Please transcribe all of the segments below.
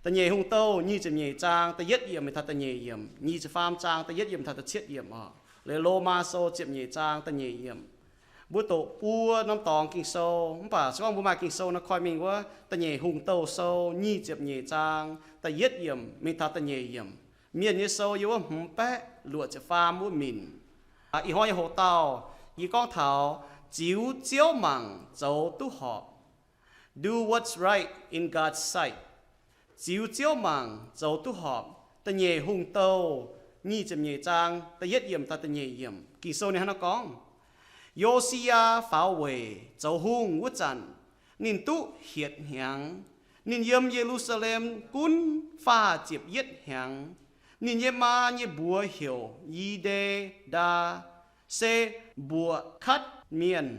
Da'nyeic Hungh Douh nyic ziepc nyeic zaang da'yietv yiemc mingh taux da'nyeic yiemc, nyic ziepc faam zaang da'yietv yiemc taux da'cietv yiemc oc. Liuz Lomaa Sou ziepc nyeic zaang da'nyeic yiemc. Mbuo doqc buo norm dorngx Ging-Sou, mv baac se gorngv mbuo maaih Ging-Sou nor koi mingh wuov Da'nyeic Hungh Douh Sou nyic ziepc nyeic zaang da'yietv yiemc mingh taux da'nyeic yiemc. Mienh nyei sou yiem wuov hmz baeqv luoqc ziepc faam wuov minc. Ih hnoi yie hoqc dauh, yie gorngv taux ziux Ziouv mangc zoux duqv horpc. Do what's right in God's sight. Ziux Ziouv mangc zoux duqv horpc. Da'nyeic Hungh Douh nyic ziepc nyeic zaang da'yietv yiemc taux da'nyeic yiemc. Ging-Sou ninh hnangv naaiv gorngv, Yo^si^yaa faaux weic zoux hungh wuov zanc, ninh duqv hietc hnyangx. Ninh yiem Ye^lu^saa^lem gunv faah ziepc yietv hnyangx. Ninh nyei maa nyei mbuox heuc Yi^nde^ndaa, se Mbuoqc Katv Mienh,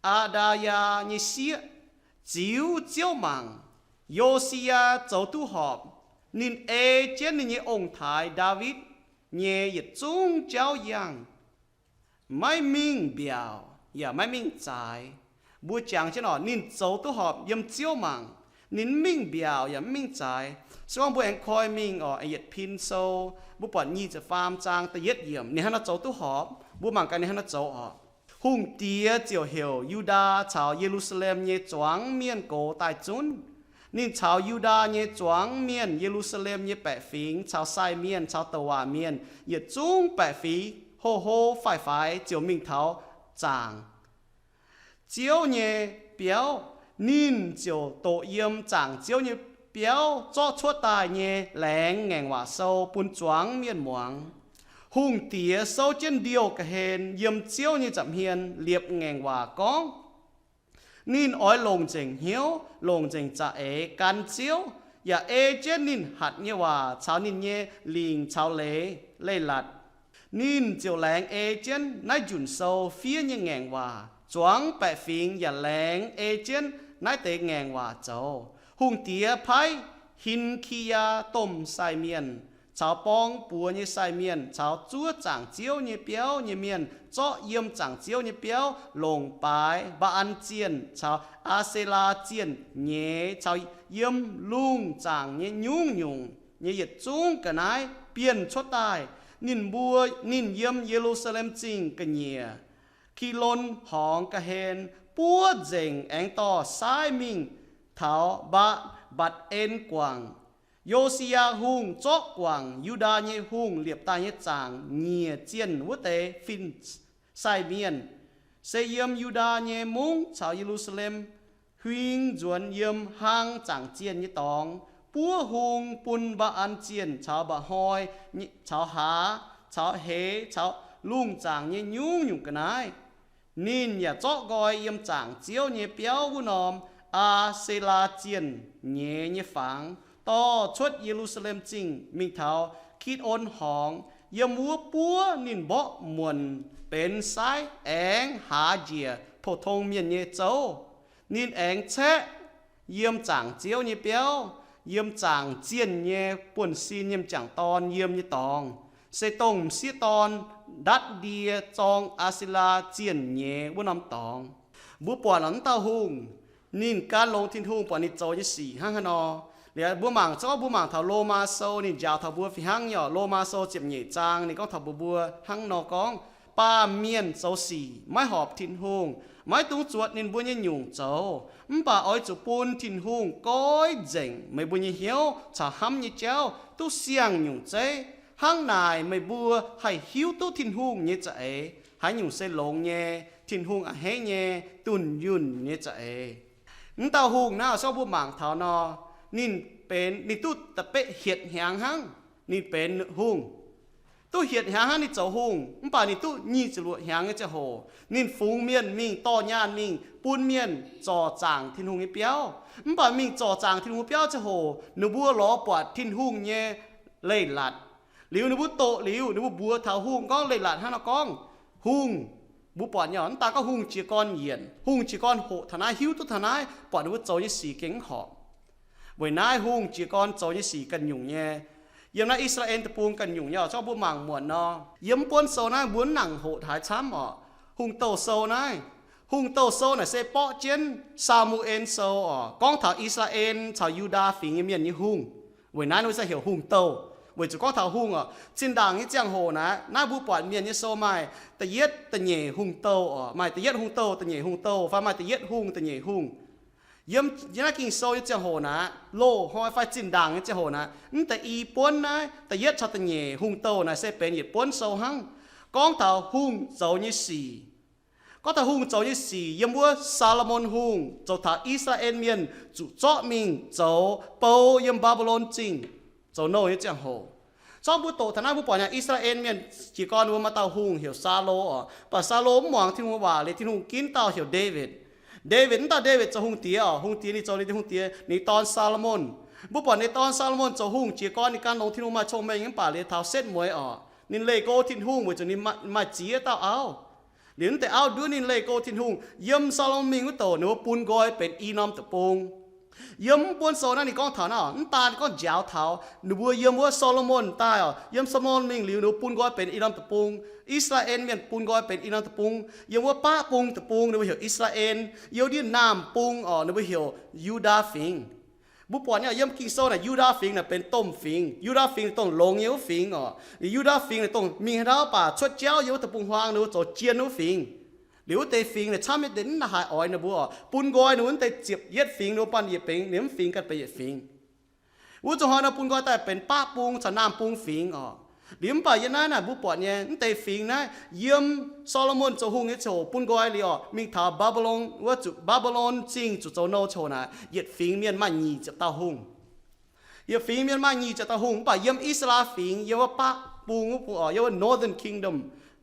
Aa^ndaa^yaa nyei sieqv. Ziux Ziouv mangc, Yo^si^yaa zoux duqv horpc. Ninh ei jienv ninh nyei ong-taaix Ndaawitv nyei yietc zungv jauv yangh, maiv mingh mbiaauc yaac maiv mingh zaaix. Mbuo jangx jienv oc, ninh zoux duqv horpc yiem Ziouv mangc. Ninh mv mingh mbiaauc yaac mv mingh zaaix. Se gorngv mbuo aengx koi mingh oc, yietc pin sou, mbuo buatc nyic ziepc faam zaang da'yietv yiemc, ninh hnangv naaiv zoux duqv horpc. Mbuo mangc gaax ninh hnangv naaiv zoux oc. Hungh diex ziouc heuc Yu^ndaa caux Ye^lu^saa^lem nyei zuangx mienh gox daaih zunv. Ninh caux Yu^ndaa nyei zuangx mienh, Ye^lu^saa^lem nyei baeqc fingx, caux sai mienh, caux douc waac mienh, yietc zungv baeqc fingx, hlo hlo faix-faix ziouc mingh taux zaangc Ziouv nyei biauv. Ninh ziouc doqc yiem zaangc Ziouv nyei biauv zorqv cuotv daaih nyei laengz ngaengc waac sou bun zuangx mienh muangx. Hungh diex souv jienv ndiouh ga'hlen yiem Ziouv nyei nza'hmien liepc ngaengc waac gorngv, Ninh oix longc nzengc hnyouv, longc nzengc za'eix gan Ziouv, yaac ei jienv ninh hatc nyei waac caux ninh nyei lingc caux leiz, leiz-latc. Ninh ziouc laengz ei jienv naaiv njunc sou fiev nyei ngaengc waac. Zuangx baeqc fingx yaac laengz ei jienv naaiv deix ngaengc waac zoux. Hungh diex paaiv Hin^ki^yaa domh sai mienh caux borng buoz nyei sai mienh caux zuov zaangc Ziouv nyei biauv nyei mienh zorqv yiem zaangc Ziouv nyei biauv longc baaix Mbaa^an zienh caux Aa^se^laa zienh nyeiz caux yiem lungh zaangc nyei nyungc-nyungc nyei yietc zungv ga'naaiv bienh cuotv daaih. Ninh mbuo, ninh yiem Ye^lu^saa^lem Zingh ga'nyiec, Ki^lon Horngz ga'hlen, buov nzengc aengx dorh saaiv mingh taux Mbaa, Mbatc^en Guangc. Yo^si^yaa Hungh zorqv guangc Yu^ndaa nyei hungh liepc daaih nyei zaangc nyiec zienh wuov deix fin-sai mienh, se yiem Yu^ndaa nyei mungv caux Ye^lu^saa^lem, huing nzuonx yiem hlang zaangc zienh nyei dorngx, buov hung bun Mbaa^an zienh caux mba'hnoi, caux hlaax, caux hleix, caux lungh zaangc nyei nyungc-nyungc ga'naaiv. Ninh yaac zorqv nqoi yiem zaangc Ziouv nyei biauv wuov norm Aa^se^laa zienh nyeiz nyei fangx dorh cuotv Ye^lu^saa^lem Zingh mingh taux Ki^lon Horngz. Yiem wuov buov ninh mborqv muonc benx saaiv aengx haaz njiec pou-tong mienh nyei zouv. Ninh aengx caeqv yiem zaangc Ziouv nyei biauv, yiem zaangc zienh nyei buonv-sin nyei m'jangc dorn yiem nyei dorngx, se dongh m'sieqv dorn ndatv ndie zorng Aa^se^laa zienh nyeiz wuov norm dorngx. Mbuo buatc naaiv dauh hungh, ninh gan longx Tin-Hungh buatc ninh zoux nyei sic hnangv haaix nor. Liuz mbuo mangc, se gorngv mbuo mangc taux Lomaa Sou, ninh njaaux taux mbuo fih hnangv nyei oc. Lomaa Sou ziepc nyeic zaang ninh gorngv taux mbuo, mbuo hnangv nor gorngv, Baamh mienh zoux sic maiv horpc Tin-Hungh, maiv dungx zuotc ninh mbuo nyei nyungc zoux. Mv baac oix zuqc bun Tin-Hungh goiv nzengc meih mbuo nyei hnyouv caux hnamv nyei jauv duqv siang-nyungc zeiv. Hnangv naaic meih mbuo haih hiuv duqv Tin-Hungh nyei za'eix, haaix nyungc se longx nyei, Tin-Hungh a'hneiv nyei, dunh yunh nyei za'eix. Mv dauh hungh naaiv, se gorngv mbuo mangc taux nor, ninh benx, ninh duqv da'betv hietc hnyangx hnangv, ninh benx hungh. Duqv hietc hnyangx hnangv ninh zoux hungh, mv baac ninh duqv nyic ziepc luoqc hnyangx nyei ziangh hoc, ninh fungx mienh mingh dorh nyaanh mingh bun mienh zorc zaangc Tin-Hungh nyei biauv. Mv baac mingh zorc zaangc Tin-Hungh biauv ziangh hoc, ninh mbuo lorz buatc Tin-Hungh nyei leiz-latc. Liuz ninh mbuo doqc liuz, ninh mbuo mbuox taux hungh gorngv, leiz-latc hnangv nor gorngv, hungh, mbuo buatc nyei, mv daan gorngv hungh jiez gorn yienc, hungh jiez gorn hoqc taux naaiv, hiuv duqv taux naaiv, buatc ninh mbuo zoux nyei sic gengh mv horpc. Weic naaiv hungh jiez gorn zoux nyei sic ganh nyungc nyei. Yiem naaiv I^saa^laa^en Deic-Bung ganh nyungc nyei oc, se gorngv mbuo mangc muonc nor, yiem buonv sou naaiv mbuo mv nangc hoqc taux haaix camv oc. Hungh Douh Sou naaiv, Hungh Douh Sou naaic se borqv jienv Saa^mu^en Sou oc, gorngv taux I^saa^laa^en caux Yu^ndaa Fingx nyei mienh nyei hungh. Weic naaiv ninh mbuo se heuc hungh douh. Weic zuqc gorngv taux hungh oc, zinh ndaangc nyei ziangh hoc naaiv, naaiv mbuo buatc Mienh nyei sou maaih da'yietv da'nyeic hungh douh oc, maaih da'yietv hungh douh, da'nyeic hungh douh, fai maaih da'yietv hungh, da'nyeic hungh. Yiem naaiv Ging-Sou nyei ziangh hoc naaiv, loz-hnoi fai zinh ndaangc nyei ziangh hoc naaiv, mv deix i buonv naaiv da'yietv caux da'nyeic hungh douh naaic se benx yietc buonv sou hnangv, gorngv taux hungh zoux nyei sic. Gorngv taux hungh zoux nyei sic yiem wuov Saa^lo^morn Hungh zoux taux I^saa^laa^en Mienh zuqc zorqv mingh zoux bou yiem Mbaa^mbi^lon Zingh zoux nouh nyei ziangh hoc. Zorqv mbuo doqc taux naaiv mbuo buatc nyei I^saa^laa^en Mienh jiez gorn ninh mbuo maaih dauh hungh heuc Saa^lo oc. Mv baac Saa^lo mv muangx Tin-Hungh nyei waac liuz, Tin-Hungh ginv dauh heuc Ndaawitv. Ndaawitv, mv dauh Ndaawitv zoux hungh diex oc. Hungh diex ninh zoux ninh nyei hungh diex, ninh dorn Saa^lo^morn. Mbuo buatc ninh dorn Saa^lo^morn zoux hungh jiez gorn ninh gan longx Tin-Hungh maaih cong-mengh, mv baac liuz taux setv mueiz oc, ninh leih go Tin-Hungh weic zuqc ninh maaih ziex dauh auv. Liuz mv deix auv nduov ninh leih go Tin-Hungh. Yiem Saa^lo^morn Mingh wuov douc ninh mbuo bun nqoi benx i norm deic-bung. Yiem mv buonv sou naaiv ninh gorngv taux naaiv, mv daan ninh gorngv njaaux taux ninh mbuo yiem wuov Saa^lo^morn daaih oc, yiem Saa^lo^morn Mingh liuz ninh mbuo bun nqoi benx i norm deic-bung. I^saa^laa^en Mienh bun nqoi benx i norm deic-bung. Yiem wuov baqv bung deic-bung ninh mbuo heuc I^saa^laa^en. Yiem ndiev naamh bung oc, ninh mbuo heuc Yu^ndaa Fingx. Mbuo buatc nyei yiem Ging-Sou naaic, Yu^ndaa Fingx naaic benx domh fingx. Yu^ndaa Fingx naaic dongh longx nyei wuov fingx oc. Liuz Yu^ndaa Fingx naaic dongh mingh haaix ndau baac cuotv jauv yiem wuov deic-bung-huaang ninh mbuo zoux jien wuov fingx. Liuz wuov deix fingx naaic camv nyei deix mv haih oix ninh mbuo oc. Bun nqoi ninh mbuo wuov deix ziepc yietv fingx ninh mbuo banh yietc fingx, ninh mv fingx ganh benx yietc fingx. Wuov zuqc hnoi nor bun nqoi daaih benx baqv bung caux naamh bung fingx oc. Liuz mv baac yiem naaiv naaic mbuo buatc nyei mv deix fingx naaiv, yiem Saa^lo^morn zoux hungh nyei ziangh hoc bun nqoi liuz oc, mingh taux Mbaa^mbi^lon, wuov zuqc Mbaa^mbi^lon Zingh zuqc zoux nouh ziangh hoc naaic, yietc fingx mienh maaih nyic ziepc dauh hungh. Yietc fingx mienh maaih nyic ziepc dauh hungh, mv baac yiem I^saa^laa^en Fingx, yiem wuov baqv bung wuov, yiem wuov Northern Kingdom,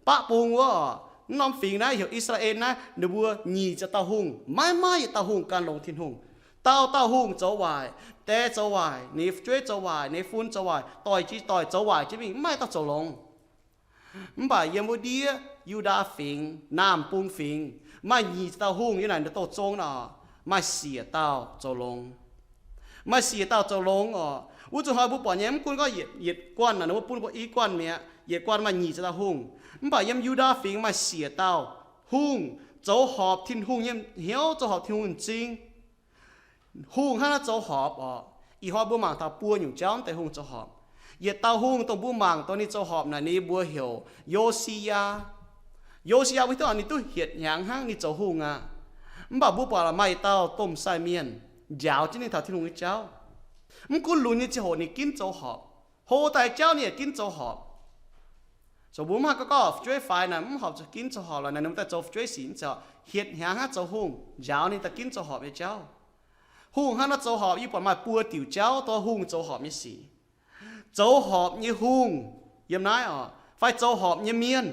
baqv bung wuov oc, mv norm fingx naaiv heuc I^saa^laa^en naaiv, ninh mbuo nyic ziepc dauh hungh maiv maaih yietc dauh hungh gan longx Tin-Hungh. Dauh dauh hungh zoux waaic, die zoux waaic, ninh nyei fu'jueiv zoux waaic, ninh nyei fun zoux waaic, doic jiex doic zoux waaic jienv mingh, mv maaih dauh zoux longx. Mv baac yiem wuov ndiev Yu^ndaa Fingx, naamh bung fingx, maaih nyic ziepc dauh hungh yiem naaic douh zong nor, maaih siec dauh zoux longx. Maaih siec dauh zoux longx oc. Wuov zuqc hnoi mbuo buatc nyei mv gunv gorngv yietc guanh naaic ninh mbuo bun mbuo i guanh mi'aqv, yietc guanh maaih nyic ziepc dauh hungh. Mv baac yiem Yu^ndaa Fingx maaih siec dauh hungh zoux horpc Tin-Hungh nyei hnyouv, zoux horpc Tin-Hungh m'zing. Hungh hnangv naaiv zoux horpc oc. Ih hnoi mbuo mangc taux buo nyungc jauv mv deix hungh zoux horpc. Yietc dauh hungh dongh mbuo mangc dongh ninh zoux horpc naaic, ninh mbuo heuc Yo^si^yaa. Yo^si^yaa mbuo hiuv duqv ninh duqv hietc hnyangx hnangv ninh zoux hungh aqv. Mv baac mbuo buatc laaix maaih yietc dauh domh sai mienh njaaux jienv ninh taux Tin-Hungh nyei jauv. Mv gunv lunx nyei ziangh hoc ninh ginv zoux horpc, hlo daaih jauv ninh yaac ginv zoux horpc. Zoux mbuo mv haih gorngv gorngv fu'jueiv faix naaic mv horpc zuqc ginv zoux horpc lorqc, naaic ninh mbuo daaih zoux fu'jueiv sic, ninh ziouc hietc hnyangx hnangv zoux hungh njaaux ninh daaih ginv zoux horpc nyei jauv. Hungh hnangv naaiv zoux horpc, yie buatc maaih buo diuc jauv dongh hungh zoux horpc nyei sic. Zoux horpc nyei hungh yiem naaiv oc, fai zoux horpc nyei mienh.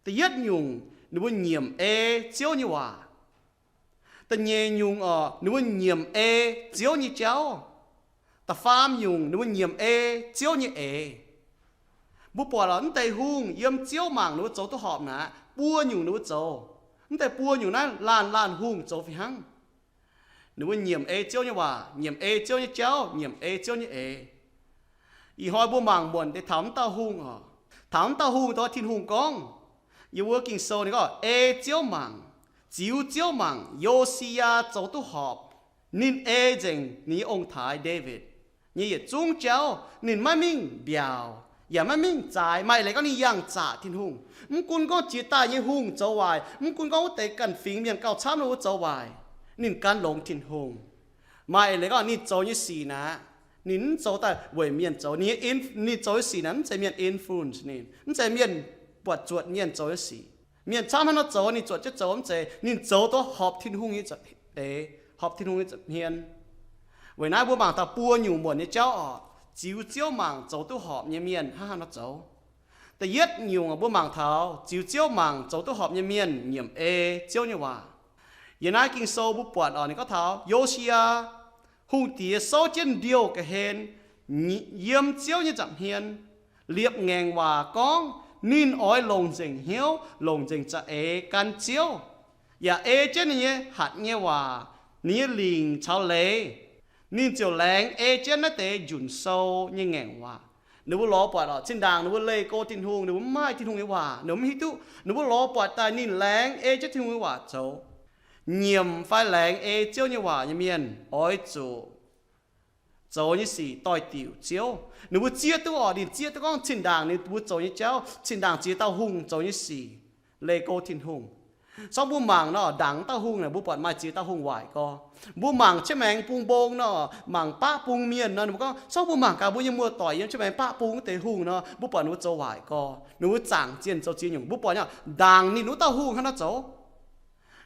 Da'yietv nyungc, ninh mbuo nyiemc ei Ziouv nyei waac. Da'nyeic nyungc oc, ninh mbuo nyiemc ei Ziouv nyei jauv. Da'faam nyungc, ninh mbuo nyiemc ei Ziouv nyei eix. Mbuo buatc lorqc, mv deix hungh yiem Ziouv mangc ninh mbuo zoux duqv horpc naaic, buo nyungc ninh mbuo zoux. Mv deix buo nyungc naaiv laanh laanh hungh zoux fih hnangv. Ninh mbuo nyiemc ei Ziouv nyei waac, nyiemc ei Ziouv nyei jauv, nyiemc ei Ziouv nyei eix. Ih hnoi mbuo mangc muonc deix taux mv dauh hungh oc. Taux mv dauh hungh dongh Tin-Hungh gorngv, yiem wuov Ging-Sou ninh gorngv ei Ziouv mangc, ziux Ziouv mangc. Yo^si^yaa zoux duqv horpc. Ninh ei nzengc ninh nyei ong-taaix Ndaawitv nyei yietc zungv jauv. Ninh maiv mingh mbiaauc yaac maiv mingh zaaix. Maaih leiz gorngv ninh yangh zaqc Tin-Hungh. Mv gunv gorngv jiex daaih nyei hungh zoux waaic, mv gunv gorngv wuov deix ganh fingx mienh gauh camv ninh mbuo zoux waaic, ninh gan longx Tin-Hungh. Maaih leiz gorngv ninh zoux nyei sic naaic, ninh mv zoux daaih weic mienh zoux. Ninh, ninh zoux nyei sic naaic mv zeiz mienh influence ninh, mv zeiz mienh buatc zuotc mienh zoux nyei sic. Mienh camv hnangv nor zoux ninh zuotc jienv zoux mv zeiz. Ninh zoux dongh horpc Tin-Hungh nyei eix, horpc Tin-Hungh nyei hmien. Weic naaiv mbuo mangc taux buo nyungc muonc nyei jauv oc, ziux Ziouv mangc zoux duqv horpc nyei mienh hnangv haaix nor zoux. Da'yietv nyungc mbuo mangc taux ziux Ziouv mangc zoux duqv horpc nyei mienh nyiemc ei Ziouv nyei waac. Yiem naaiv Ging-Sou mbuo buatc oc, ninh gorngv taux Yo^si^yaa, hungh diex souv jienv ndiouh ga'hlen, yiem Ziouv nyei nza'hmien liepc ngaengc waac gorngv ninh oix longc nzengc hnyouv, longc nzengc za'eix gan Ziouv, yaac ei jienv ninh nyei hatc nyei waac, ninh nyei lingc caux leiz. Ninh ziouc laengz ei jienv naaiv deix njunc sou nyei ngaengc waac. Ninh mbuo lorz buatc oc, zinh ndaangc ninh mbuo leih go Tin-Hungh, ninh mbuo mv maaih Tin-Hungh nyei waac, ninh mbuo mv hiuv duqv. Ninh mbuo lorz buatc daaih ninh laengz ei jienv Tin-Hungh nyei waac zoux. Nyiemc fai laengz ei Ziouv nyei waac nyei mienh oix zuqc zoux nyei sic doix-diuc Ziouv. Ninh mbuo zieqv duqv oc, ninh zieqv duqv gorngv zinh ndaangc ninh mbuo zoux nyei jauv, zinh ndaangc ziex dauh hungh zoux nyei sic leih go Tin-Hungh. Sorng mbuo mangc nor, ndaangc dauh hungh naaic mbuo buatc maaih ziex dauh hungh waaic gorx. Mbuo mangc cienv maengx bung mbong nor, mangc baqv bung mienh nor, ninh mbuo gorngv, sorng mbuo mangc gaax mbuo nyei muoz-doic yiem cienv maengx baqv bung wuov deix hungh nor, mbuo buatc ninh mbuo zoux waaic gorx, ninh mbuo zaangc zienh zoux ziex nyungc. Mbuo buatc nyei, ndaangc ninh wuov dauh hungh hnangv nor zoux.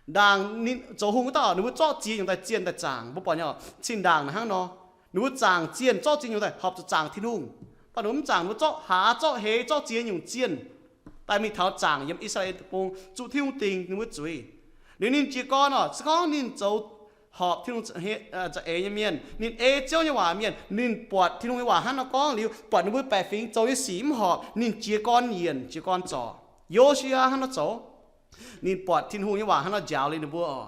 Ndaangc ninh zoux hungh wuov dauh, ninh mbuo zorqv ziex nyungc daaih zienh daaih zaangc. Mbuo buatc nyei, zinh ndaangc naaic hnangv nor, ninh mbuo zaangc zienh zorqv ziex nyungc daaih horpc zuqc zaangc Tin-Hungh. Mv baac ninh mbuo mv zaangc, ninh mbuo zorqv hlaax zorqv hleix zorqv ziex nyungc zienh daaih mingh taux zaangc yiem I^saa^laa^en Deic-Bung zuqc Tin-Hungh dingc ninh mbuo zuiz. Liuz ninh jiez gorn oc, se gorngv ninh zoux horpc Tin-Hungh za'eix nyei mienh, ninh ei Ziouv nyei waac mienh, ninh buatc Tin-Hungh nyei waac hnangv nor gorngv liuz, buatc ninh mbuo baeqc fingx zoux nyei sic mv horpc, ninh jiez gorn yienc, jiez gorn zorc. Yo^si^yaa hnangv nor zoux. Ninh buatc Tin-Hungh nyei waac hnangv nor njaaux liuz ninh mbuo oc.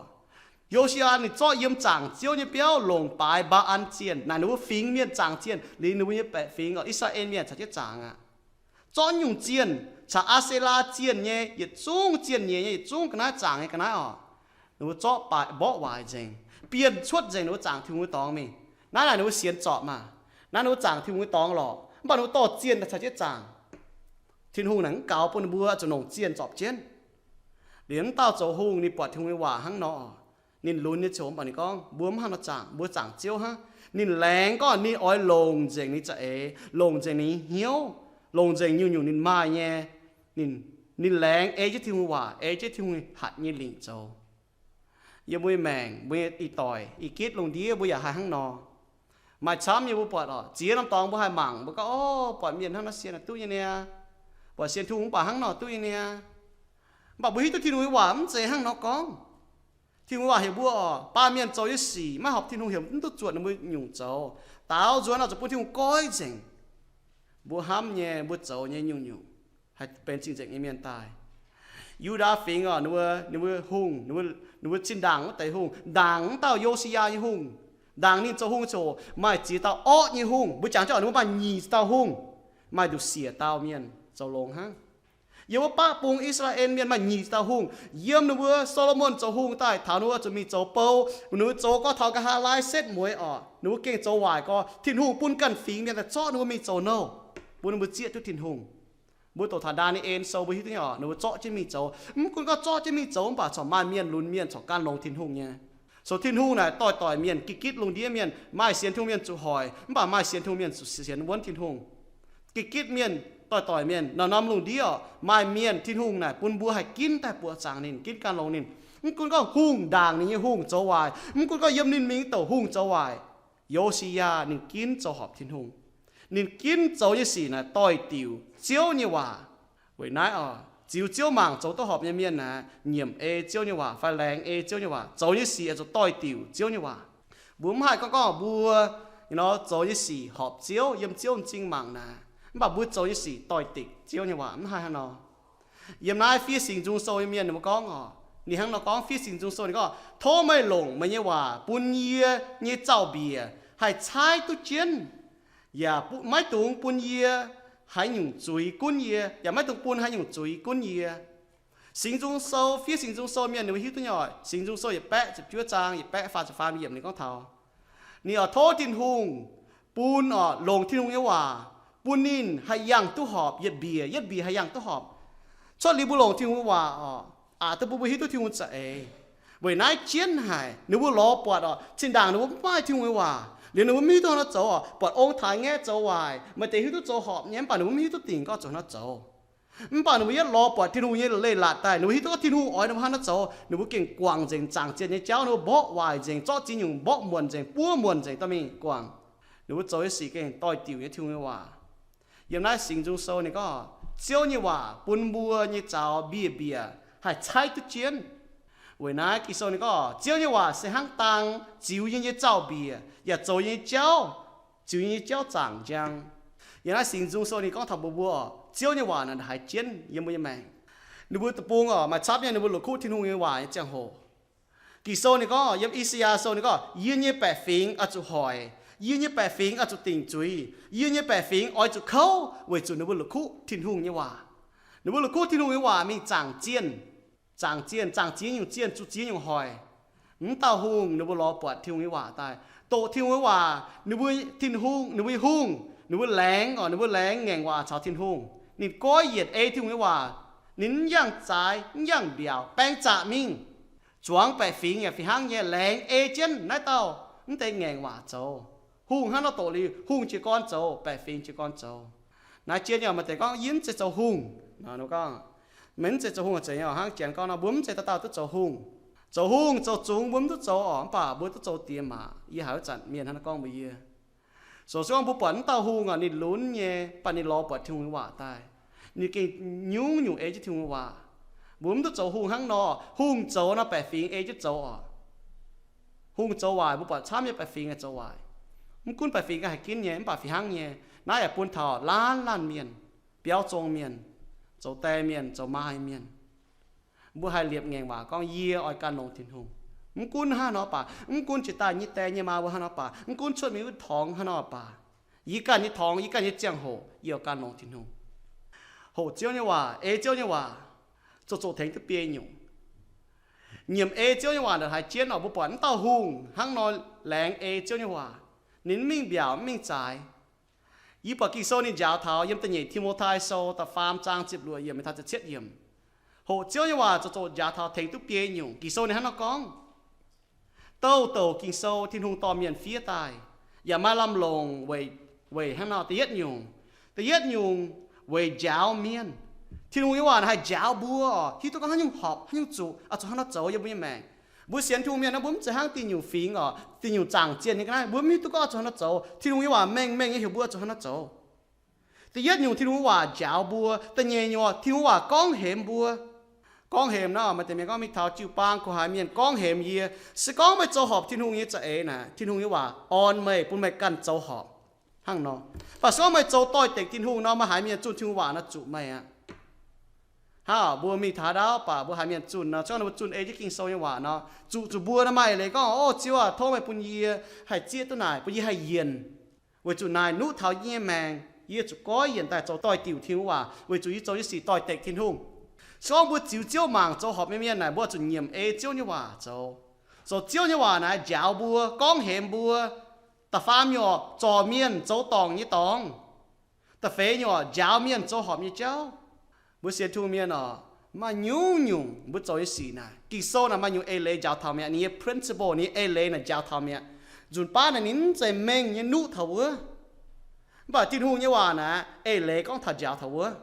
Yo^si^yaa ninh zorqv yiem zaangc Ziouv nyei biauv longc baaix Mbaa^an zienh, naaic ninh mbuo fingx mienh zaangc zienh, liuz ninh mbuo nyei baeqc fingx oc, I^saa^laa^en mienh caux jienv zaangc aqv. Zorqv nyungc zienh, caux Aa^se^laa zienh nyei yietc zungv zienh nyeic nyei yietc zungv ga'naaiv zaangc nyei ga'naaiv oc. Ninh mbuo zorqv baaix mborqv waaic nzengc, bienh cuotv nzengc ninh mbuo zaangc Tin-Hungh nyei dorngx mingh. Naaiv naaic ninh mbuo sienx zorpc maah! Naaiv ninh mbuo zaangc Tin-Hungh nyei dorngx lorqc, mv baac ninh mbuo dorh zienh daaih caux jienv zaangc. Tin-Hungh naaic mv gaux bun ninh mbuo zuqc longc zienh zorpc jienv. Liuz mv dauh zoux hungh ninh buatc Tin-Hungh nyei waac hnangv nor, ninh lunx nyei ziouc mv baac ninh gorngv, mbuo mv hnangv nor zaangc, mbuo zaangc Ziouv hnangv. Ninh laengz gorngv ninh oix longc nzengc ninh za'eix, longc nzengc ninh nyei hnyouv, longc nzengc nyungc-nyungc ninh maaih nyei. Ninh, ninh laengz ei jienv Tin-Hungh waac, ei jienv Tin-Hungh hatc nyei lingc zoux. Yiem mbuo nyei maengc, mbuo nyei ih doic, ih gitv lungh ndiev mbuo yaac haih hnangv nor. Maaih camv nyei mbuo buatc oc, ziex norm dorngx mbuo haih mangc, mbuo gorngv, o, buatc mienh hnangv nor sienx duqv nyei niaa, buatc sienx Tin-Hungh mv baac hnangv nor duqv nyei niaa. Mv baac mbuo hiuv duqv Tin-Hungh nyei waac mv zeiz hnangv nor gorngv. Tin-Hungh waac heuc mbuo oc, baamh mienh zoux nyei sic maiv horpc Tin-Hungh heuc mv duqv zuotc ninh mbuo nyungc zoux. Daaux nzuonx oix zuqc bun Tin-Hungh goiv nzengc mbuo hnamv nyei, mbuo zoux nyei nyungc-nyungc, haih benx cing-nzengc nyei mienh daaih. Yu^ndaa Fingx oc, ninh mbuo, ninh mbuo hungh, ninh mbuo zinh ndaangc wuov deix hungh, ndaangc wuov dauh Yo^si^yaa nyei hungh, ndaangc ninh zoux hungh ziouc maaih ziex dauh orqv nyei hungh. Mbuo jangx jienv oc, ninh mbuo maaih nyic dauh hungh, maaih nduqc siec dauh mienh zoux longx hnangv. Yiem wuov baqv bung I^saa^laa^en Mienh maaih nyic dauh hungh. Yiem ninh mbuo Saa^lo^morn zoux hungh daaih taux ninh mbuo zuqc mingh zoux bou, ninh mbuo zoux gorngv taux nqa'haav laai setv mueiz orqc, ninh mbuo gengh zoux waaic gorx. Tin-Hungh bun ganh fingx mienh daaih zorqv ninh mbuo mingh zoux nouh, bun ninh mbuo zieqv duqv Tin-Hungh. Mbuo doqc taux Ndaa^ni^en Sou mbuo hiuv duqv nyei orqc, ninh mbuo zorqv jienv mingh zoux. Mv gunv gorngv zorqv jienv mingh zoux mv baac corc maaih mienh lunx mienh corc gan longx Tin-Hungh nyei. Sou Tin-Hungh naaic doix-doix mienh, gitv-gitv lungh ndiev mienh, maaih sienx Tin-Hungh mienh zuqc hoic, mv baac maaih sienx Tin-Hungh mienh zuqc sienx wuonv Tin-Hungh. Gitv-gitv mienh, doix-doix mienh, norm-norm lungh ndiev orqc, maaih mienh Tin-Hungh naaic bun mbuo haih ginv daaih buoqc zaangc ninh, ginv gan longx ninh. Mv gunv gorngv hungh ndaangc ninh nyei hungh zoux waaic, mv gunv gorngv yiem ninh mingh douc hungh zoux waaic, Yo^si^yaa ninh ginv zoux horpc Tin-Hungh. Ninh ginv zoux nyei sic naaic doix-diuc Ziouv nyei waac. Weic naaiv oc, ziux Ziouv mangc zoux duqv horpc nyei mienh naaic, nyiemc ei Ziouv nyei waac fai laengz ei Ziouv nyei waac, zoux nyei sic oix zuqc doix-diuc Ziouv nyei waac. Mbuo mv haih gorngv gorngv mbuo, you know, zoux nyei sic horpc Ziouv, yiem Ziouv m'zing mangc naaic, mv baac mbuo zoux nyei sic doix-dekc Ziouv nyei waac, mv haih hnangv nor. Yiem naaiv Fiev Singx Nzung Sou nyei mienh ninh mbuo gorngv oc, ninh hnangv nor gorngv, Fiev Singx Nzung Sou ninh gorngv, Tov meih longc meih nyei waac bun yie nyei zaux-mbiec haih caaiv duqv jienv, yaac maiv dungx bun yie haaix nyungc zuiz gunv yie, yaac maiv dungx bun haaix nyungc zuiz gunv yie. Singx Nzung Sou, Fiev Singx Nzung Sou mienh ninh mbuo hiuv duqv nyei oc, Singx Nzung Sou yietc baeqv ziepc juov zaang yietc baeqv faah ziepc faam yiemc ninh gorngv taux, ninh oix tov Tin-Hungh bun oc, longc Tin-Hungh nyei waac bun ninh haih yangh duqv horpc yietc mbiec, yietc mbiec haih yangh duqv horpc. Cuotv liuz mbuo longc Tin-Hungh nyei waac oc, aqc duqv bun mbuo hiuv duqv Tin-Hungh za'eix. Weic naaiv jienv haic, ninh mbuo lorz buatc oc, zinh ndaangc ninh mbuo mv maaih Tin-Hungh nyei waac liuz ninh mbuo mv hiuv duqv hnangv nor zoux oc, buatc ong-taaix ngaeqv zoux waaic, maaih deix hiuv duqv zoux horpc nyei, mv baac ninh mbuo mv hiuv duqv dingc gorngv zuqc hnangv nor zoux. Mv baac ninh mbuo yietv lorz buatc Tin-Hungh nyei leiz-latc daaih, ninh mbuo hiuv duqv gorngv Tin-Hungh oix ninh mbuo hnangv nor zoux, ninh mbuo gengh guangc nzengc zaangc zienh nyei jauv, ninh mbuo mborqv waaic nzengc, zorqv ziex nyungc mborqv muonc nzengc, buov muonc nzengc dorh mingh guangc. Ninh mbuo zoux nyei sic gengh doix-diuc nyei Tin-Hungh nyei waac. Yiem naaiv Singx Nzung Sou ninh gorngv, Ziouv nyei waac bun mbuo nyei zaux mbiec-mbiec haih caaiv duqv jienv. Weic naaiv Ging-Sou ninh gorngv, Ziouv nyei waac se hnangv dang, ziux yie nyei zaux-mbiec, yaac zoux yie nyei jauv, ziux yie nyei jauv zaangc njang. Yiem naaiv Singx Nzung Sou ninh gorngv taux mbuox mbuo, Ziouv nyei waac naaic haiz jienv yiem mbuo nyei maengc. Ninh mbuo deic-bung oc, maaih camv nyei ninh mbuo la'kuqv Tin-Hungh nyei waac nyei ziangh hoc. Ging-Sou ninh gorngv, yiem I^saa^yaa Sou ninh gorngv, yie nyei baeqc fingx oix zuqc hoic, yie nyei baeqc fingx oix zuqc dingc zuiz, yie nyei baeqc fingx oix zuqc kouv, weic zuqc ninh mbuo la'kuqv Tin-Hungh nyei waac. Ninh mbuo la'kuqv Tin-Hungh nyei waac mingh zaangc zienh, zaangc zienh, zaangc ziex nyungc zienh, zuqc ziex nyungc hoic. Mv dauh hungh ninh mbuo lorz buatc Tin-Hungh nyei waac daaih, doqc Tin-Hungh nyei waac, ninh mbuo Tin-Hungh, ninh mbuo nyei hungh, ninh mbuo laengz oc, ninh mbuo laengz ngaengc waac caux Tin-Hungh. Ninh goiv yienc ei Tin-Hungh nyei waac. Ninh mv yangh zaaix, mv yangh mbiaauc, baeng zaqc mingh, zuangx baeqc fingx yaac fih hnangv nyei, laengz ei jienv naaiv dauh mv deix ngaengc waac zoux. Hungh hnangv nor doqc liuz, hungh jiez gorn zoux, baeqc fingx jiez gorn zoux. Naaiv jien yaac maaih deix gorngv, yie mv zeiz zoux hungh. Meih mv zeiz zoux hungh zeiz nyei oc, hnangv Janx gorngv nor, mbuo mv zeiz dauh dauh duqv zoux hungh. Zoux hungh zoux zungx mbuo mv duqv zoux oc, mv baac mbuo duqv zoux diex maac. Yie haiz wuov zanc mienh hnangv naaiv gorngv mbuox yie. So se gorngv mbuo buatc mv dauh hungh oc, ninh lunx nyei, mv baac ninh lorz buatc Tin-Hungh nyei waac daaih, ninh gengh nyungc-nyungc ei jienv Tin-Hungh nyei waac. Mbuo mv duqv zoux hungh hnangv nor. Hungh zoux nor baeqc fingx ei jienv zoux oc. Hungh zoux waaic, mbuo buatc camv nyei baeqc fingx zoux waaic. Mv gunv baeqc fingx ganh haih ginv nyei, mv baac fih hnangv nyei, naaiv yaac bun taux laanh laanh mienh, biauv zong mienh, zoux die mienh, zoux maa mienh. Mbuo haih liepc ngaengc waac gorngv, yie oix gan longx Tin-Hungh. Mv gunv hnangv nor baac, mv gunv jiex daaih nyei die nyei maa mbuo hnangv nor baac, mv gunv cuotv mingh wuov torngx hnangv nor baac, yie ganh nyei torngx, yie ganh nyei ziangh hoc, yie oix gan longx Tin-Hungh. Hoqc Ziouv nyei waac, ei Ziouv nyei waac, zoux zoqc tengx duqv biei nyungc. Nyiemc ei Ziouv nyei waac ndongc haaix jienv oc, mbuo buatc mv dauh hungh hnangv nor laengz ei Ziouv nyei waac. Ninh mv mingh mbiaauc, mv mingh zaaix. Yie buatc Ging-Sou ninh njaaux taux yiem da'nyeic Ti^mo^tai Sou da'faam zaang ziepc luoqc yiemc mingh taux ziepc cietv yiemc. Hoqc Ziouv nyei waac zoux zoqc njaaux taux tengx duqv biei nyungc. Ging-Sou ninh hnangv nor gorngv, douh douc Ging-Sou Tin-Hungh dorh mienh fiev daaih, yaac maaih lamh longc weic, weic hnangv nor. Da'yietv nyungc, da'yietv nyungc weic njaaux mienh. Tin-Hungh nyei waac haih njaaux mbuo oc, hiuv duqv gorngv haaix nyungc horpc, haaix nyungc zuqc, oix zuqc hnangv nor zoux yiem mbuo nyei maengc. Mbuo sienx Tin-Hungh mienh naaiv, mbuo mv zeiz hnangv diuh nyungc fingx oc, diuh nyungc zaangc zienh nyei ga'naaiv, mbuo mv hiuv duqv gorngv oix zuqc hnangv nor zoux. Tin-Hungh nyei waac mengh mengh nyei heuc mbuo oix zuqc hnangv nor zoux. Da'yietv nyungc, Tin-Hungh nyei waac njaaux mbuo. Da'nyeic nyungc, Tin-Hungh nyei waac gorngv hemx mbuo. Gorngv hemx nor, maaih deix mienh gorngv mingh taux jiu-baang, ko haaix mienh gorngv hemx yie. Se gorngv meih zoux horpc Tin-Hungh nyei za'eix naaic, Tin-Hungh nyei waac orn meih, bun meih ganh zoux horpc hnangv nor. Mv baac se gorngv meih zoux doix-dekc Tin-Hungh nor, meih haiz mienh zunh Tin-Hungh waac nor zuqc meih aqv. Hnangv mbuo mingh taux ndaauv baac mbuo haiz mienh zunh nor, se gorngv mbuo zunh ei jienv Ging-Sou nyei waac nor, zuqc zuqc mbuo nor maaih eix leiz gorngv, O Ziouv aac, tov meih bun yie haih zieqv duqv naaic, bun yie haih yienc. Weic zuqc naaic nuqv taux yie nyei maengc, yie zuqc goiv yienc daaih zoux doix-diuc Tin-Hungh waac, weic zuqc yie zoux nyei sic doix-dekc Tin-Hungh. Se gorngv mbuo ziux Ziouv mangc zoux horpc nyei mienh naaic, mbuo zuqc nyiemc ei Ziouv nyei waac zoux. Zoux Ziouv nyei waac naaic njaaux mbuo, gorngv hemx mbuo. Da'faam nyungc, zorc mienh zoux dorngc nyei dorngx. Da'feix nyungc, njaaux mienh zoux horpc nyei jauv. Mbuo sienx Tin-Hungh mienh oc, maaih nyungc-nyungc mbuo zoux nyei sic naaic, Ging-Sou naaic maaih nyungc eix leiz njaaux taux mi'aqv. Ninh nyei principle, ninh nyei eix leiz naaic njaaux taux mi'aqv. Nzunc baav naaic ninh mv zeiz mengh nyei nuqv taux wuov. Mv baac Tin-Hungh nyei waac naaic eix leiz gorngv taux njaaux taux wuov.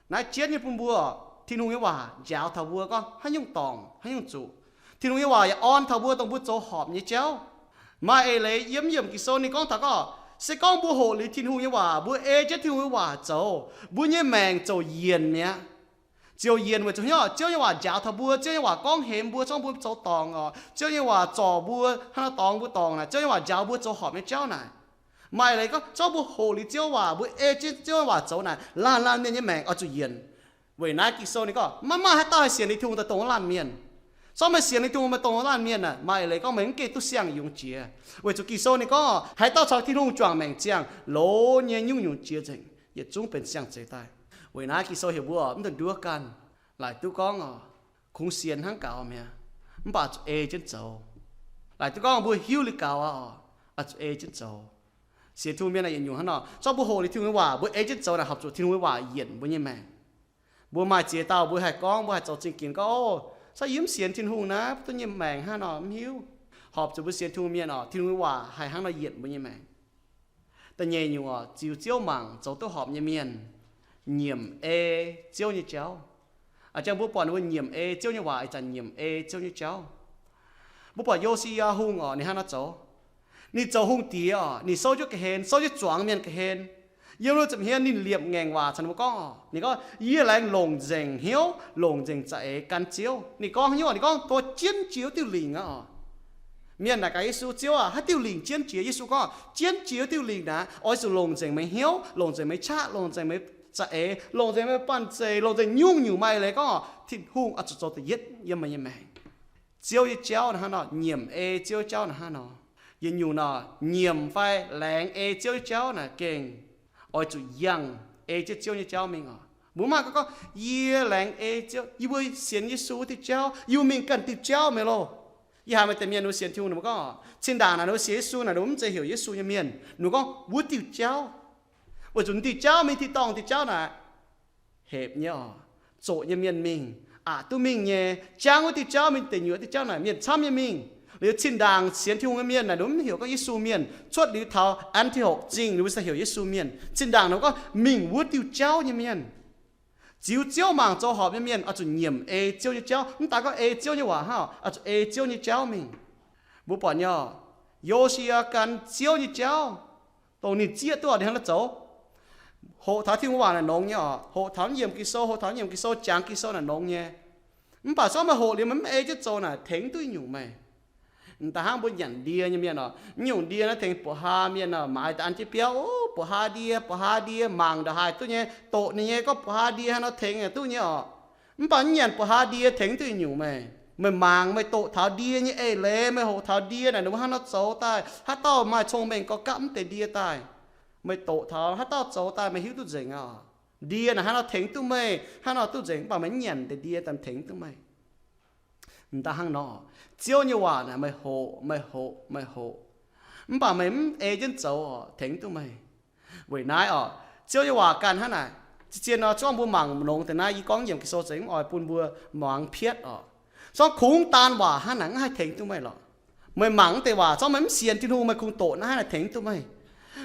Naaiv jienv nyei bun mbuo, Tin-Hungh nyei waac njaaux taux mbuo gorngv haaix nyungc dorngc, haaix nyungc zuqc. Tin-Hungh nyei waac yaac orn taux mbuo dongh mbuo zoux horpc nyei jauv. Maaih eix leiz yiem, yiem Ging-Sou ninh gorngv taux gorngv, se gorngv mbuo hoqc liuz Tin-Hungh nyei waac, mbuo ei jienv Tin-Hungh nyei waac zoux, mbuo nyei maengc ziouc yienc mi'aqv. Ziouc yienc weic zuqc hnyouv Ziouv nyei waac njaaux taux mbuo, Ziouv nyei waac gorngv hemx mbuo, zorngv mbuo zoux dorngc oc, Ziouv nyei waac zorc mbuo hnangv nor dorngx mbuo dorngc naaic, Ziouv nyei waac njaaux mbuo zoux horpc nyei jauv naaic. Maaih leiz gorngv, zorngv mbuo hoqc liuz Ziouv waac, mbuo ei jienv Ziouv nyei waac zoux naaic, laanh laanh mienh nyei maengc oix zuqc yienc. Weic naaiv Ging-Sou ninh gorngv, maiv maaih haaix dauh haih sienx liuz Tin-Hungh daaih dongh wuov laanh mienh. Zorngv meih sienx liuz Tin-Hungh meih dongh wuov laanh mienh naaic, maaih eix leiz gorngv meih mv gengh duqv siang-yungz jiex. Weic zuqc Ging-Sou ninh gorngv, haaix dauh caux Tin-Hungh juangc maengc ziangh, longx nyei nyungc-nyungc jiex nzengc, yietc zungv benx siang-zeix daaih. Weic naaiv Ging-Sou heuc mbuo mv dungx nduov ganh. Laaic duqv gorngv oc, kungx sienx hnangv gaux mi'aqv, mv baac zuqc ei jienv zoux. Laaic duqv gorngv mbuo hiuv liuz gaux aqv oc, zuqc ei jienv zoux. Sienx Tin-Hungh mienh naaic yietc nyungc hnangv nor, zorngv mbuo hoqc liuz Tin-Hungh nyei waac, mbuo ei jienv zoux naaic horpc zuqc Tin-Hungh nyei waac yienc mbuo nyei maengc. Mbuo maaih ziex dauh mbuo haih gorngv, mbuo haih zoux zingh ginx gorngv, O, se yie mv sienx Tin-Hungh naaiv, mv duqv nyei maengc hnangv nor mv hiuv. Horpc zuqc mbuo sienx Tin-Hungh mienh oc, Tin-Hungh nyei waac haih hnangv nor yienc mbuo nyei maengc. Da'nyeic nyungc oc, ziux Ziouv mangc zoux duqv horpc nyei mienh nyiemc ei Ziouv nyei jauv. A'jang mbuo buatc ninh mbuo nyiemc ei Ziouv nyei waac ih zanc nyiemc ei Ziouv nyei jauv. Mbuo buatc Yo^si^yaa Hungh oc, ninh hnangv nor zoux. Ninh zoux hungh diex oc, ninh souv jienv ga'hlen, souv jienv zuangx mienh ga'hlen. Yiem lui ziepc hmien ninh liepc ngaengc waac caux ninh mbuo gorngv oc, ninh gorngv, Yie laengz longc nzengc hnyouv, longc nzengc za'eix gan Ziouv. Ninh gorngv haaix nyungc? Ninh gorngv, Dongh jienv jiex wuov diuh lingc aqv oc. Mienh naaic gaax Yesu, Ziouv aac, haaix diuh lingc jienv jiex? Yesu gorngv, Jienv jiex wuov diuh lingc naaic, oix zuqc longc nzengc meih hnyouv, longc nzengc meih qaqv, longc nzengc meih za'eix, longc nzengc meih banh zeic, longc nzengc nyungc-nyungc. Maaih eix leiz gorngv oc, Tin-Hungh oix zuqc zoux da'yietv yiem meih nyei maengc. Ziouv nyei jauv naaic hnangv nor, nyiemc ei Ziouv jauv naaic hnangv nor. Yietc nyungc nor, nyiemc fai laengz ei Ziouv nyei jauv naaic gengh oix zuqc yangh ei jienv Ziouv nyei jauv mingh oc. Mbuo mv maaih gorngv, Yie laengz ei Ziouv, yie mbuo sienx Yesu wuov diuh jauv, yie mbuo mingh ganh diuh jauv, meih loh. Yie haiz maaih deix mienh ninh mbuo sienx Tin-Hungh ninh mbuo gorngv, cin-ndaangc naaic ninh mbuo sienx Yesu naaic ninh mbuo mv zeiz heuc Yesu nyei mienh. Ninh mbuo gorngv wuov diuh jauv, weic zuqc diuh jauv mingh tin-dorngh diuh jauv naaic hepc nyei oc. Zoqc nyei mienh mingh, aqc duqv mingh nyei. Jangv wuov diuh jauv mingh deic nyuoqc diuh jauv naaic mienh camv nyei mingh. Liuz cin-ndaangc sienx Tin-Hungh nyei mienh naaic ninh mbuo mv heuc gorngv Yesu mienh. Cuotv liuz taux An^ti^hokc Zingh ninh mbuo se heuc Yesu mienh. Cin-ndaangc ninh mbuo gorngv mingh wuov diuh jauv nyei mienh, ziux Ziouv mangc zoux horpc nyei mienh oix zuqc nyiemc ei Ziouv nyei jauv. Mv daaih gorngv ei Ziouv nyei waac hnangv, oix zuqc ei Ziouv nyei jauv mingh. Mbuo buatc nyei oc, Yo^si^yaa gan Ziouv nyei jauv, dongh ninh zieqv duqv ninh hnangv naaiv zoux. Hoqc taux Tin-Hungh waac naaic nongx nyei oc. Hoqc taux mv yiemc Ging-Sou, hoqc taux mv yiemc Ging-Sou, jangx Ging-Sou naaic nongx nyei. Mv baac se gorngv meih hoqc liuz meih mv ei jienv zoux naaic tengx duqv nyungc meih. Mv daaih hnangv mbuo nyanc ndie nyei mienh oc, mv nyungc ndie naaiv tengx buoqc haa mienh oc, maaiz daaih an jienv biauv, o, buoqc haa ndie, buoqc haa ndie, mangc ndongc haaix duqv nyei, doqc ninh nyei gorngv buoqc haa ndie hnangv nor tengx duqv nyei oc. Mv baac mv nyanc buoqc haa ndie tengx duqv nyungc meih. Meih mangc meih doqc taux ndie nyei eix leiz, meih hoqc taux ndie naaic ninh mbuo hnangv nor zoux daaih, haaix dauh maaih cong-mengh gauh gapv mv deix ndie daaih. Meih doqc taux haaix dauh zoux daaih meih hiuv duqv nzengc aqv. Ndie naaic hnangv nor tengx duqv meih, hnangv nor duqv nzengc, mv baac meih mv nyanc deix ndie daaih tengx duqv meih. Mv daaih hnangv nor, Ziouv nyei waac naaic meih hoqc, meih hoqc, meih hoqc, mv baac meih mv ei jienv zoux oc, tengx duqv meih. Weic naaiv oc, Ziouv nyei waac ganh hnangv naaic. Zien-zien nor, zorngv mbuo mangc longx deix naaiv, yie gorngv yiemc Ging-Sou zengc mv oix bun mbuo muangx pietv oc. Zorngv kungx daan waac hnangv naaic mv haih tengx duqv meih lorqc. Meih mangc mv deix waac, zorngv meih mv sienx Tin-Hungh, meih kungx doqc naaiv haih tengx duqv meih.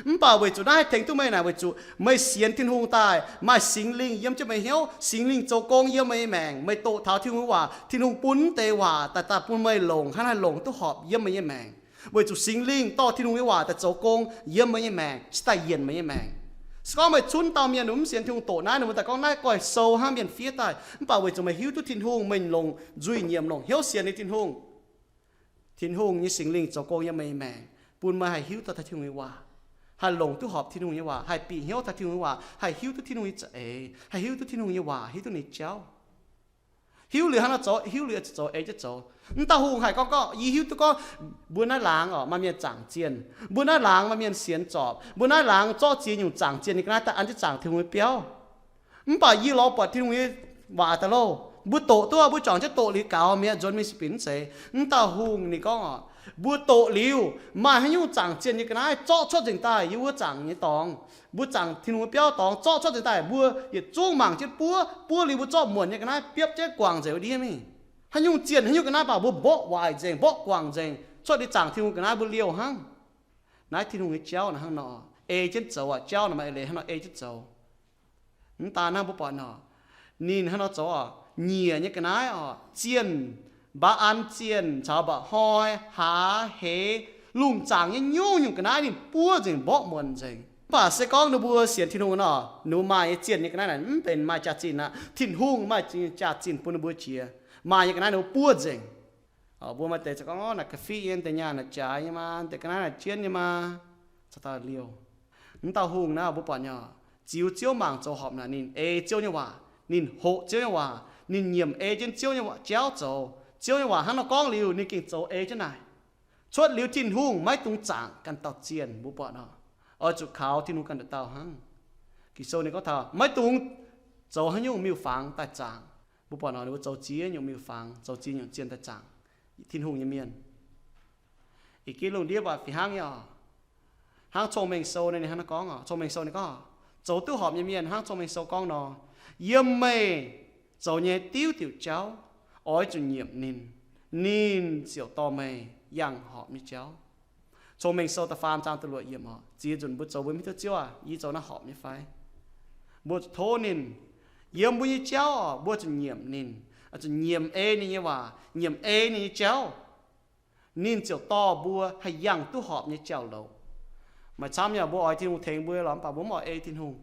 Mv baac weic zuqc naaiv haih tengx duqv meih naaic, weic zuqc meih sienx Tin-Hungh daaih, maaih Singx Lingh yiem jienv meih hnyouv, Singx Lingh zoux gong yiem meih nyei maengc. Meih doqc taux Tin-Hungh nyei waac, Tin-Hungh bun mv deix waac daaih, daaih bun meih longc hnangv naaiv longc duqv horpc yiem meih nyei maengc. Weic zuqc Singx Lingh dorh Tin-Hungh nyei waac daaih zoux gong yiem meih nyei maengc, cingx daaih yienc meih nyei maengc. Se gorngv meih cunv dauh mienh mv sienx Tin-Hungh doqc naaiv, ninh mbuo daaih gorngv naaiv goiv sou hnangv, mienh fiev daaih. Mv baac weic zuqc meih hiuv duqv Tin-Hungh, meih longc nzuih nyiemc, longc hnyouv sienx nyei Tin-Hungh, Tin-Hungh nyei Singx Lingh zoux gong yiem meih nyei maengc, bun meih haih hiuv duqv taux Tin-Hungh nyei waac, haih longc duqv horpc Tin-Hungh nyei waac, haih bieqc hnyouv taux Tin-Hungh nyei waac, haih hiuv duqv Tin-Hungh nyei za'eix, haih hiuv duqv Tin-Hungh nyei waac, hiuv duqv ninh jauv. Hiuv liuz hnangv nor zoux, hiuv liuz zoux, ei jienv zoux. Mv dauh hungh haih gorngv, gorngv, yie hiuv duqv gorngv, mbuo naaiv laangz oc, maaih mienh zaangc zienh. Mbuo naaiv laangz maaih mienh sienx zorpc. Mbuo naaiv laangz zorqv ziex nyungc zaangc zienh nyei ga'naaiv daaih an jienv zaangc Tin-Hungh nyei biauv. Mv baac yie lorz buatc Tin-Hungh nyei waac daaih loh. Mbuo doqc duqv, mbuo juangc jienv doqc liuz gaux mi'aqv, nzuonx mingh se binc mv zeiz. Mv dauh hungh ninh gorngv oc, mbuo doqc liuz, maaih haaix nyungc zaangc zienh nyei ga'naaiv zorqv cuotv nzengc daaih yiem wuov zaangc nyei dorngx. Mbuo zaangc Tin-Hungh nyei biauv dorngx zorqv cuotv nzengc daaih, mbuo yietc zungv mangc jienv buov, buov liuz mbuo zorqv muonc nyei ga'naaiv biopv jienv guangc nzengc wuov ndiev mingh. Haaix nyungc zienh, haaix nyungc ga'naaiv baac mbuo mborqv waaic nzengc, mborqv guangc nzengc, cuotv liuz zaangc Tin-Hungh ga'naaiv mbuo liouh hnangv. Naaiv Tin-Hungh nyei jauv naaic hnangv nor, ei jienv zoux aqv. Jauv naaic maaih eix leiz hnangv nor ei jienv zoux. Mv daan hnangv mbuo buatc nor, ninh hnangv nor zoux oc, nyiec nyei ga'naaiv oc, zienh, mbaa an zienh caux mba'hnoi, hlaax, hleix, lungh zaangc nyei nyungc-nyungc ga'naaiv ninh buov nzengc, mborqv muonc nzengc. Mv baac se gorngv ninh mbuo sienx Tin-Hungh nor, ninh mbuo maaih nyei zienh nyei ga'naaiv naaic mv benx maaih jaax-zinh aqv. Tin-Hungh maaih jaax-zinh bun ninh mbuo jiex. Maaih nyei ga'naaiv ninh mbuo buov nzengc. Mbuo maaih deix za'gengh gorngv, naaic ga'fih nyei, deix nyaah naaic jaaix nyei maa, deix ga'naaiv naaic jienv nyei maa, caux dauh liouh. Mv dauh hungh naaiv mbuo buatc nyei, ziux Ziouv mangc zoux horpc naaic ninh ei Ziouv nyei waac, ninh hoqc Ziouv nyei waac, ninh nyiemc ei jienv Ziouv nyei waac jauv zoux. Ziouv nyei waac hnangv nor gorngv liuz, ninh gengh zoux ei jienv naaic. Cuotv liuz Tin-Hungh maiv dungx zaangc ganh dauh zienh, mbuo buatc nor. Oix zuqc kaux Tin-Hungh ganh dauh dauh hnangv. Ging-Sou ninh gorngv taux maiv dungx zoux haaix nyungc miuc-fangx daaih zaangc. Mbuo buatc nor ninh mbuo zoux ziex nyungc miuc-fangx, zoux ziex nyungc zienh daaih zaangc Tin-Hungh nyei mienh. Ih ginv lungh ndiev mv baac fih hnangv nyei oc. Hnangv Cong-Mengh Sou ninh hnangv naaiv gorngv oc. Cong-Mengh Sou ninh gorngv, zoux duqv horpc nyei mienh hnangv Cong-Mengh Sou gorngv nor, yiem meih zoux nyei diuc diuc jauv oix zuqc nyiemc ninh, ninh ziouc dorh meih yangh horpc nyei jauv. Cong-Mengh Sou da'faam zaang da'luoqc yiemc oc. Ziex nzunc mbuo zoux mbuo mv hiuv duqv Ziouv aac, yie zoux naaiv horpc nyei fai? Mbuo zuqc tov ninh yiem mbuo nyei jauv oc, mbuo zuqc nyiemc ninh, zuqc nyiemc ei ninh nyei waac, nyiemc ei ninh nyei jauv. Ninh ziouc dorh mbuo haih yangh duqv horpc nyei jauv-louc. Maaih camv nyei mbuo oix Tin-Hungh tengx mbuo lorqc, mv baac mbuo mv oix ei Tin-Hungh.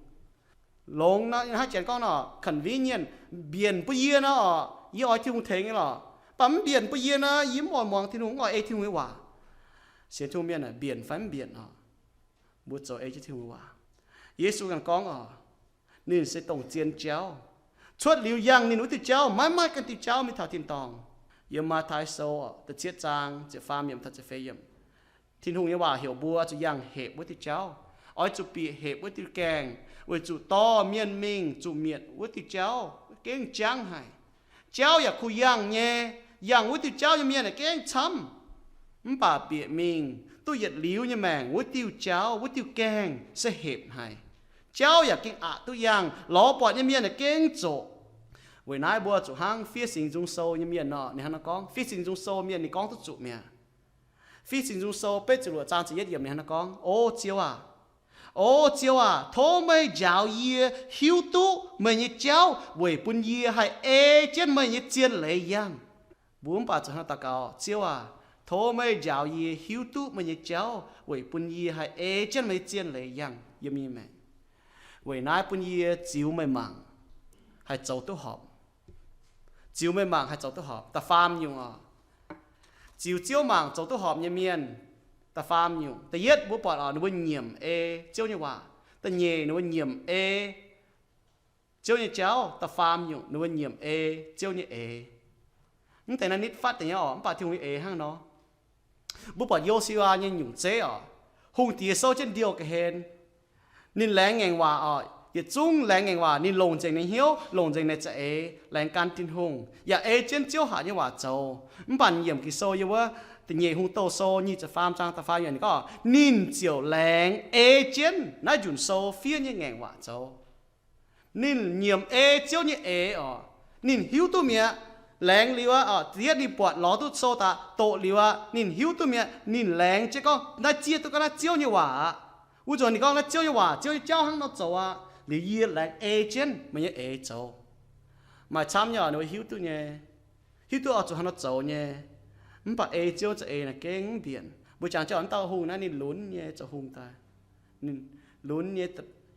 Longx nor, hnangv janx gorngv nor, convenient, mbienc bun yie nor, yie oix Tin-Hungh tengx nyei lorqc. Mv baac mv mbienc bun yie nor, yie mv oix muangx Tin-Hungh, mv oix ei Tin-Hungh nyei waac. Sienx Tin-Hungh mienh aah, mbienc fai mv mbienc oc, mbuo zoux ei jienv Tin-Hungh nyei waac. Yesu ganh gorngv oc, ninh se dongh zien jauv. Cuotv liuz yangh ninh wuov diuh jauv, maiv maaih ganh diuh jauv mingh taux tin-dorngh. Yiem Matv^tai Sou da'cietv zaang ziepc faam yiemc taux ziepc feix yiemc, Tin-Hungh nyei waac heuc mbuo zuqc yangh hepc wuov diuh jauv, oix zuqc bieqc hepc wuov diuh gaengh, weic zuqc dorh mienh mingh zuqc mietc wuov diuh jauv gengh jangv haic. Jauv yaac kuh yangh nyei, Yangh wuov diuh jauv nyei mienh aah, gengh camv. Mv baac bieqc mingh duqv yietc liuz nyei maengc, wuov diuh jauv, wuov diuh gaengh se hepc haic. Jauv yaac gengh aqc duqv yangh, lorz buatc nyei mienh aah, gengh zoqc. Weic naaiv mbuo zuqc hnangv fiev Singx Nzung Sou nyei mienh nor, ninh hnangv naaiv gorngv, fiev Singx Nzung Sou mienh ninh gorngv duqv zuqc mi'aqv. Fiev Singx Nzung Sou betv ziepc luoqc zaang ziepc yietv yiemc ninh hnangv naaiv gorngv, O Ziouv aac, O Ziouv aac, tov meih njaaux yie hiuv duqv meih nyei jauv weic bun yie haih ei jienv meih nyei zien leiz yangh. Mbuo mv baac zuqc hnangv daux gaux, Ziouv aac, tov meih njaaux yie hiuv duqv meih nyei jauv weic bun yie haih ei jienv meih nyei zien leiz yangh yiem yie maengc. Weic naaiv bun yie ziux meih mangc haih zoux duqv horpc. Ziux meih mangc haih zoux duqv horpc. Da'faam nyungc oc, ziux Ziouv mangc zoux duqv horpc nyei mienh, da'faam nyungc, da'yietv mbuo buatc oc, ninh mbuo nyiemc ei Ziouv nyei waac. Da'nyeic ninh mbuo nyiemc ei Ziouv nyei jauv. Da'faam nyungc ninh mbuo nyiemc ei Ziouv nyei eix. Mv deix naaiv nitv fatv deix nyei oc, mv baac Tin-Hungh nyei eix hnangv nor. Mbuo buatc Yo^su^waa nyei nyungc zeiv oc, hungh diex souv jienv ndiouh ga'hlen. Ninh laengz ngaengc waac oc, yietc zungv laengz ngaengc waac. Ninh longc nzengc ninh hnyouv, longc nzengc ninh za'eix, laengz gan Tin-Hungh, yaac ei jienv Ziouv hatc nyei waac zoux. Mv baac yiemc Ging-Sou yiem wuov Da'nyeic Hungh Douz Sou nyic ziepc faam zaang da'faam yiemc ninh gorngv, ninh ziouc laengz ei jienv naaiv njunc sou fiev nyei ngaengc waac zoux. Ninh nyiemc ei Ziouv nyei eix oc. Ninh hiuv duqv mi'aqv. Laengz liuz aqv oc, da'yietv ninh buatc lorz duqv sou daaih doqc liuz aqv, ninh hiuv duqv mi'aqv. Ninh laengz jienv gorngv, naaiv zieqv duqv ga'naaiv Ziouv nyei waac aqv. Wuov nzunc ninh gorngv, naaiv Ziouv nyei waac, Ziouv nyei jauv hnangv nor zoux aqv. Liuz yie laengz ei jienv meih nyei eix zoux. Maaih camv nyei oc, ninh mbuo hiuv duqv nyei, hiuv duqv oix zuqc hnangv nor zoux nyei. Mv baac ei Ziouv za'eix naaic gengh mv mbienc. Mbuo jangx jienv oc, wuov dauh hungh naaiv ninh lunx nyei zoux hungh daaih. Ninh lunx nyei,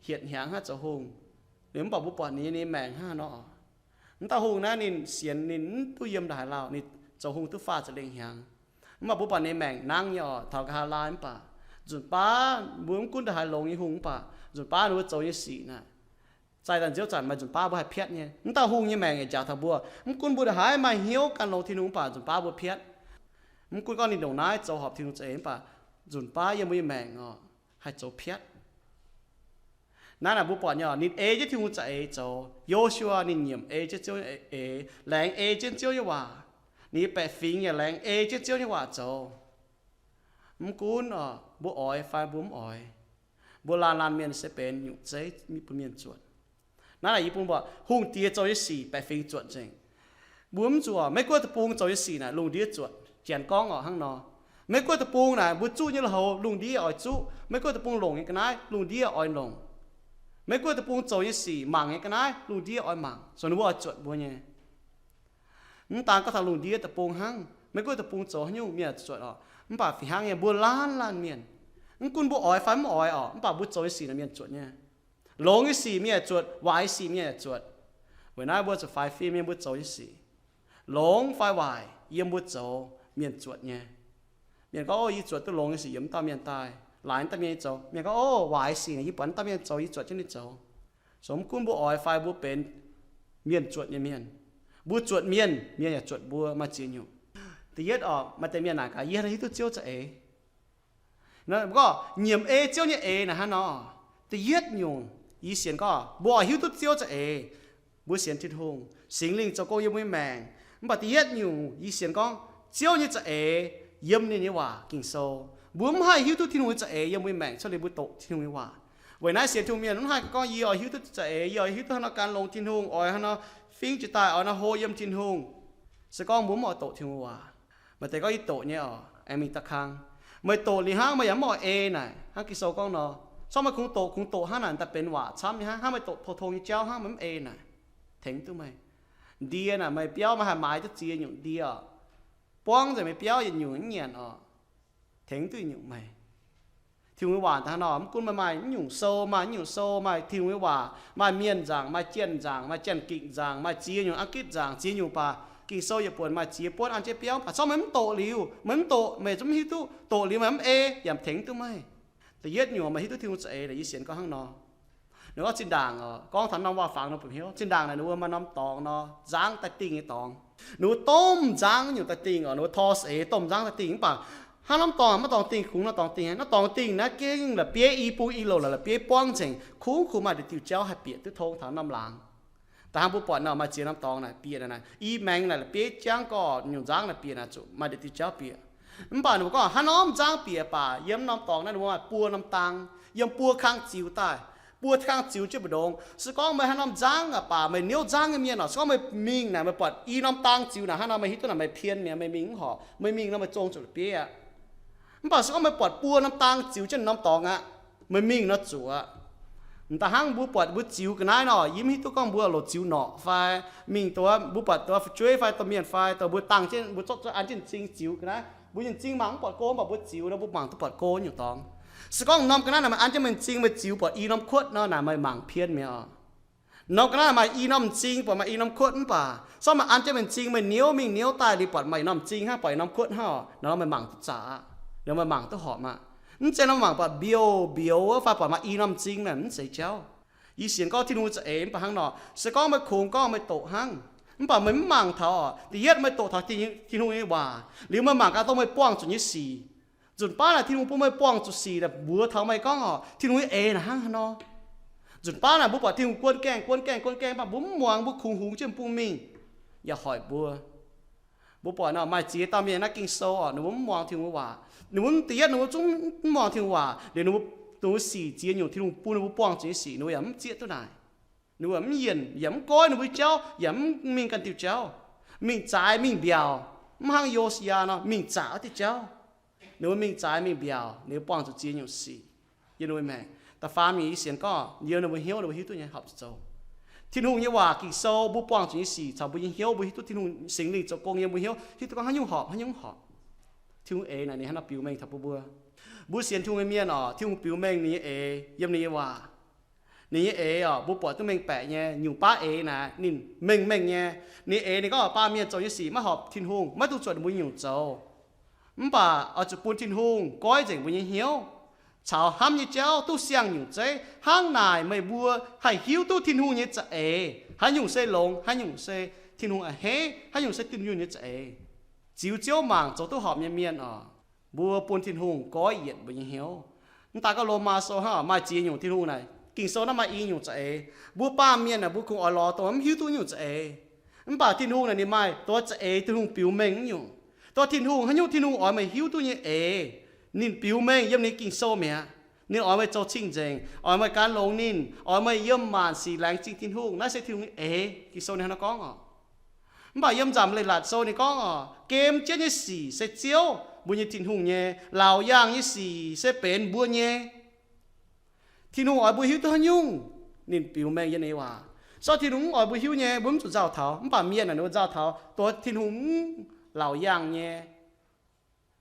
hietc hnyangx hnangv zoux hungh. Liuz mv baac mbuo buatc ninh nyei maengc hnangv haaix nor oc. Wuov dauh hungh naaiv ninh sienx ninh mv duqv yiem ndongc haaix lauh, ninh zoux hungh duqv faah ziepc lengh hnyangx. Mv baac mbuo buatc ninh maengc nangv nyei oc, taux nqa'haav laai mv baac nzunc baav mbuo mv gunv ndongc haaix longx nyei hungh mv baac nzunc baav ninh mbuo zoux nyei sic naaic, zaih daaih nziouv zanc maaih nzunc baav mbuo haih piatv nyei. Wuov dauh hungh nyei maengc yaac njaaux taux mbuo, mv gunv mbuo ndongc haaix maaih hnyouv gan longx Tin-Hungh mv baac nzunc baav mbuo piatv. Mv gunv gorngv ninh ndongc naaiv zoux horpc Tin-Hungh za'eix mv baac nzunc baav yiem mbuo nyei maengc oc, haih zoux piatv. Naaiv naaic mbuo buatc nyei oc, ninh ei jienv Tin-Hungh za'eix zoux. Yo^su^waa ninh nyiemc ei jienv Ziouv nyei eix, laengz ei jienv Ziouv nyei waac. Ninh nyei baeqc fingx yaac laengz ei jienv Ziouv nyei waac zoux. Mv gunv oc, mbuo oix fai mbuo mv oix, mbuo laanh laanh mienh se benx nyungc zeiv bun mienh zuotc. Naaiv naaic yie bun mbuo, hungh diex zoux nyei sic baeqc fingx zuotc nzengc. Mbuo mv zuqc, Meiv Guoqv deic-bung zoux nyei sic naaic lungh ndiev zuotc. Janx gorngv oc hnangv nor, Meiv Guoqv deic-bung naaic mbuo zuqv nyei lui-houx lungh ndiev oix zuqv. Meiv Guoqv deic-bung longc nyei ga'naaiv lungh ndiev oix longc. Meiv Guoqv deic-bung zoux nyei sic mangc nyei ga'naaiv lungh ndiev oix mangc, so ninh mbuo oix zuotc mbuo nyei. Mv daan gorngv taux lungh ndiev deic-bung hnangv, Meiv Guoqv deic-bung zoux haaix nyungc mienh zuotc oc. Mv baac fih hnangv nyei mbuo laanh laanh mienh, mv gunv mbuo oix fai mv oix oc, mv baac mbuo zoux nyei sic naaic mienh zuotc nyei. Longx nyei sic mienh zuotc, waaic sic mienh zuotc. Weic naaiv mbuo zuqc faix fim nyei mbuo zoux nyei sic, longx fai waaic, yiem mbuo zoux mienh zuotc nyei. Mienh gorngv, Ov, yie zuotc duqv longx nyei sic yiem wuov dauh mienh daaih, laaix wuov dauh mienh nyei zoux. Mienh gorngv, Ov, waaic sic yie buatc wuov dauh mienh zoux, yie zuotc jienv ninh zoux. So mv gunv mbuo oix fai mbuo benx mienh zuotc nyei mienh. Mbuo zuotc mienh, mienh yaac zuotc mbuo maaih ziex nyungc. Da'yietv oc, maaih deix mienh naaic gaax, Yie hnangv hiuv duqv Ziouv za'eix. Gorngv nyiemc ei Ziouv nyei eix naaic hnangv nor. Da'yietv nyungc, yie sienx gorngv mbuo oix hiuv duqv Ziouv za'eix, mbuo sienx Tin-Hungh, Singx Lingh zoux gong yiem mbuo nyei maengc. Mv baac da'yietv nyungc yie sienx gorngv Ziouv nyei za'eix yiem ninh nyei waac Ging-Sou. Mbuo mv haih hiuv duqv Tin-Hungh nyei za'eix yiem mbuo nyei maengc cuotv liuz mbuo doqc Tin-Hungh nyei waac. Weic naaiv sienx Tin-Hungh mienh mv haih gorngv, Yie oix hiuv duqv za'eix, yie oix hiuv duqv hnangv nor gan longx Tin-Hungh, oix hnangv nor fingv jiex daaih, oix nor hlo yiem Tin-Hungh. Se gorngv mbuo mv oix doqc Tin-Hungh nyei waac. Maaih deix gorngv, Yie doqc nyei oc, aengx mingh da'kang. Meih doqc liuz hnangv, meih yaac mv oix ei naaic, hnangv Ging-Sou gorngv nor. Corc meih kungx doqc, kungx doqc hnangv naaic daaih benx waac camv nyei hnangv. Hnangv meih doqc pou-tong nyei jauv hnangv, meih mv ei naaic, tengx duqv meih. Ndie naaic meih biauv meih haih maaiz duqv ziex nyungc ndie oc. Buangv nzengc meih biauv yietc nyungc mv nyanc oc, tengx duqv yietc nyungc meih. Tin-Hungh nyei waac daaih hnangv nor, mv gunv meih maaih mv nyungc sou, maaih mv nyungc sou, maaih Tin-Hungh nyei waac, maaih mienh nzaangc, maaih janx nzaangc, maaih janx-gikc nzaangc, maaih ziex nyungc, Ang-gitv nzaangc, ziex nyungc baac Ging-Sou yietc buonc maaih ziex buonc an jienv biauv baac corc meih mv doqc liuz, meih mv doqc, meih zungv mv hiuv duqv. Doqc liuz meih mv ei, yaac tengx duqv meih. Da'yietv nyungc meih hiuv duqv Tin-Hungh za'eix, yie sienx gorngv hnangv nor. Ninh gorngv zinh ndaangc oc, gorngv taux norm waac-fangx nor bun hnyouv. Zinh ndaangc naaic ninh mbuo maaih norm dorngx nor, nzangv daaih dingh nyei dorngx. Ninh mbuo domh nzangv nyungc daaih dingh oc, ninh mbuo tor seix domh nzangv daaih dingh mv baac hnangv norm dorngx maiv dorngx dingh kungx, norm dorngx dingh, norm dorngx dingh naaiv gengh la'bieiv i bung i louc la'bieiv buangv nzengc, kungx kuh maaih diuh jauv haih bieqc duqv tong taux norm laangz. Da'hnangv mbuo buatc naaic maaih ziex norm dorngx naaic bieqc naaic, i maengx naaic la'bieiv jangv gorqv nyungc nzangv naaic bieqc naaic zuqc maaih ndeic diuh jauv bieqc. Mv baac ninh mbuo gorngv hnangv norm nzangv bieqc baac yiem norm dorngx naaiv ninh mbuo maaih buo norm dang, yiem buo kang ziux daaih. Buo kang ziux jienv mbu'ndongx. Se gorngv meih hnangv norm nzangv aqv baac meih niouv nzangv nyei mienh oc, se gorngv meih mingh naaic meih buatc i norm dang ziux naaic hnangv nor, meih hiuv duqv naaic meih pien mi'aqv, meih mingh mv horpc, meih mingh nor meih zong zuqc la'bieiv aqv. Mv baac se gorngv meih buatc buo norm dang ziux jienv norm dorngx aqv, meih mingh nor zuqc aqv. M'daaih hnangv mbuo buatc mbuo ziux ga'naaiv nor, yie mv hiuv duqv gorngv mbuo loc ziux norqc fai mingh dongh mbuo buatc dongh fu'jueiv fai domh mienh fai dongh mbuo dangh jienv mbuo zorqv zuqc an jienv m'zing ziux ga'naaiv. Mbuo nyei m'zing mangc mv buatc go, mv baac mbuo ziux nor mbuo mangc duqv buatc go nyungc dorngx. Se gorngv norm ga'naaiv naaic meih an jienv meih m'zing meih ziux buatc i norm kuotv nor naaic meih mangc pien mi'aqv. Norm ga'naaiv maaih i norm m'zing buatc maaih i norm kuotv mv baac, se gorngv meih an jienv meih m'zing meih niouv mingh niouv daaih liuz buatc maaih i norm m'zing hnangv, buatc i norm kuotv hnangv, nor meih mangc duqv zaqc aqv, nor meih mangc duqv horpc aqv. Mv zeiz nor mangc buatc mbiouh mbiouh wuov fai buatc maaih i norm m'zing naaic, mv zeiz jauv. Yie sienx gorngv Tin-Hungh nyei za'eix mv baac hnangv nor, se gorngv meih kungx gorngv meih doqc hnangv, mv baac meih mv mangc taux oc. Da'yietv meih doqc taux Tin-Hungh nyei waac liuz meih mangc gaax dongh meih buangh zuqc nyei sic. Nzunc baav naaic Tin-Hungh bun meih buangh zuqc sic naaic mbuox taux meih gorngv oc, Tin-Hungh nyei eix naaic hnangv haaix nor. Nzunc baav naaic mbuo buatc Tin-Hungh guon gaengh guon gaengh guon gaengh mv baac mbuo mv muangx, mbuo kungx hungx jienv bung mingh, yaac hoic mbuo. Mbuo buatc naaic maaih ziex dauh mienh naaiv Ging-Sou oc, ninh mbuo mv muangx Tin-Hungh waac. Ninh mbuo da'yietv ninh mbuo zungv mv muangx Tin-Hungh waac liuz ninh mbuo, ninh mbuo sic ziex nyungc Tin-Hungh bun ninh mbuo buangh zuqc nyei sic ninh mbuo yaac mv zieqv duqv naaic. Ninh mbuo mv yienc yaac mv goiv ninh mbuo jauv, yaac mv mingh ganh diuh jauv, mingh zaaix mingh mbiaauc, mv hnangv Yo^si^yaa nor mingh zaqc wuov diuh jauv. Ninh mbuo mingh zaaix mingh mbiaauc, ninh mbuo buangh zuqc ziex nyungc sic yiem ninh mbuo maengc. Da'faam nyungc yie sienx gorngv yiem ninh mbuo hnyouv ninh mbuo hiuv duqv nyei horpc zuqc zoux. Tin-Hungh nyei waac Ging-Sou mbuo buangh zuqc nyei sic caux mbuo nyei hnyouv, mbuo hiuv duqv Tin-Hungh, Singx Lingh zoux gong yiem mbuo hnyouv, hiuv duqv gorngv haaix nyungc horpc, haaix nyungc horpc. Tin-Hungh eix naaic ninh hnangv nor biux mengh taux mbuo mbuo. Mbuo sienx Tin-Hungh nyei mienh oc, Tin-Hungh biux mengh ninh nyei eix yiem ninh nyei waac. Ninh nyei eix oc, mbuo buatc duqv mengh baeqc nyei. Nyungc baav eix naaic ninh mengh mengh nyei. Ninh eix ninh gorngv baamh mienh zoux nyei sic maiv horpc Tin-Hungh, maiv dungx zuotc mbuo nyungc zoux. Mv baac oix zuqc bun Tin-Hungh goiv nzengc mbuo nyei hnyouv, caux hnamv nyei jauv duqv siang nyungc zeiv. Hnangv naaic meih mbuo haih hiuv duqv Tin-Hungh nyei za'eix, haaix nyungc se longx, haaix nyungc se Tin-Hungh a'hneiv, haaix nyungc se Tin-Hungh nyei za'eix. Ziux Ziouv mangc zoux duqv horpc nyei mienh oc, mbuo bun Tin-Hungh goiv yienc mbuo nyei hnyouv. Mv daaih gorngv Lomaa Sou hnangv oc, maaih ziex nyungc Tin-Hungh naaic. Ging-Sou naaiv maaih i nyungc za'eix. Mbuo baamh mienh naaic mbuo kungx oix lorz dongh mv hiuv duqv nyungc za'eix. Mv baac Tin-Hungh naaic ninh maaih dongh za'eix Tin-Hungh biux mengh nyungc. Dongh Tin-Hungh, haaix nyungc Tin-Hungh oix meih hiuv duqv nyei eix, ninh biux mengh yiem ninh Ging-Sou mi'aqv. Ninh oix meih zoux cing-nzengc, oix meih gan longx ninh, oix meih yiem maanc sic laengz zingh Tin-Hungh. Naaiv se Tin-Hungh nyei eix. Ging-Sou ninh hnangv nor gorngv oc. Mv baac yiem Nzamc Leiz-Latc Sou ninh gorngv oc, gemh jienv nyei sic se Ziouv, mbuo nyei Tin-Hungh nyei. Laauc yaangh nyei sic se benx mbuo nyei. Tin-Hungh oix mbuo hiuv duqv haaix nyungc, ninh biux mengh yiem ninh nyei waac. Se gorngv Tin-Hungh mv oix mbuo hiuv nyei, mbuo mv zuqc nzauh taux. Mv baac mienh naaic ninh mbuo nzauh taux dongh Tin-Hungh mv laauc yaangh nyei,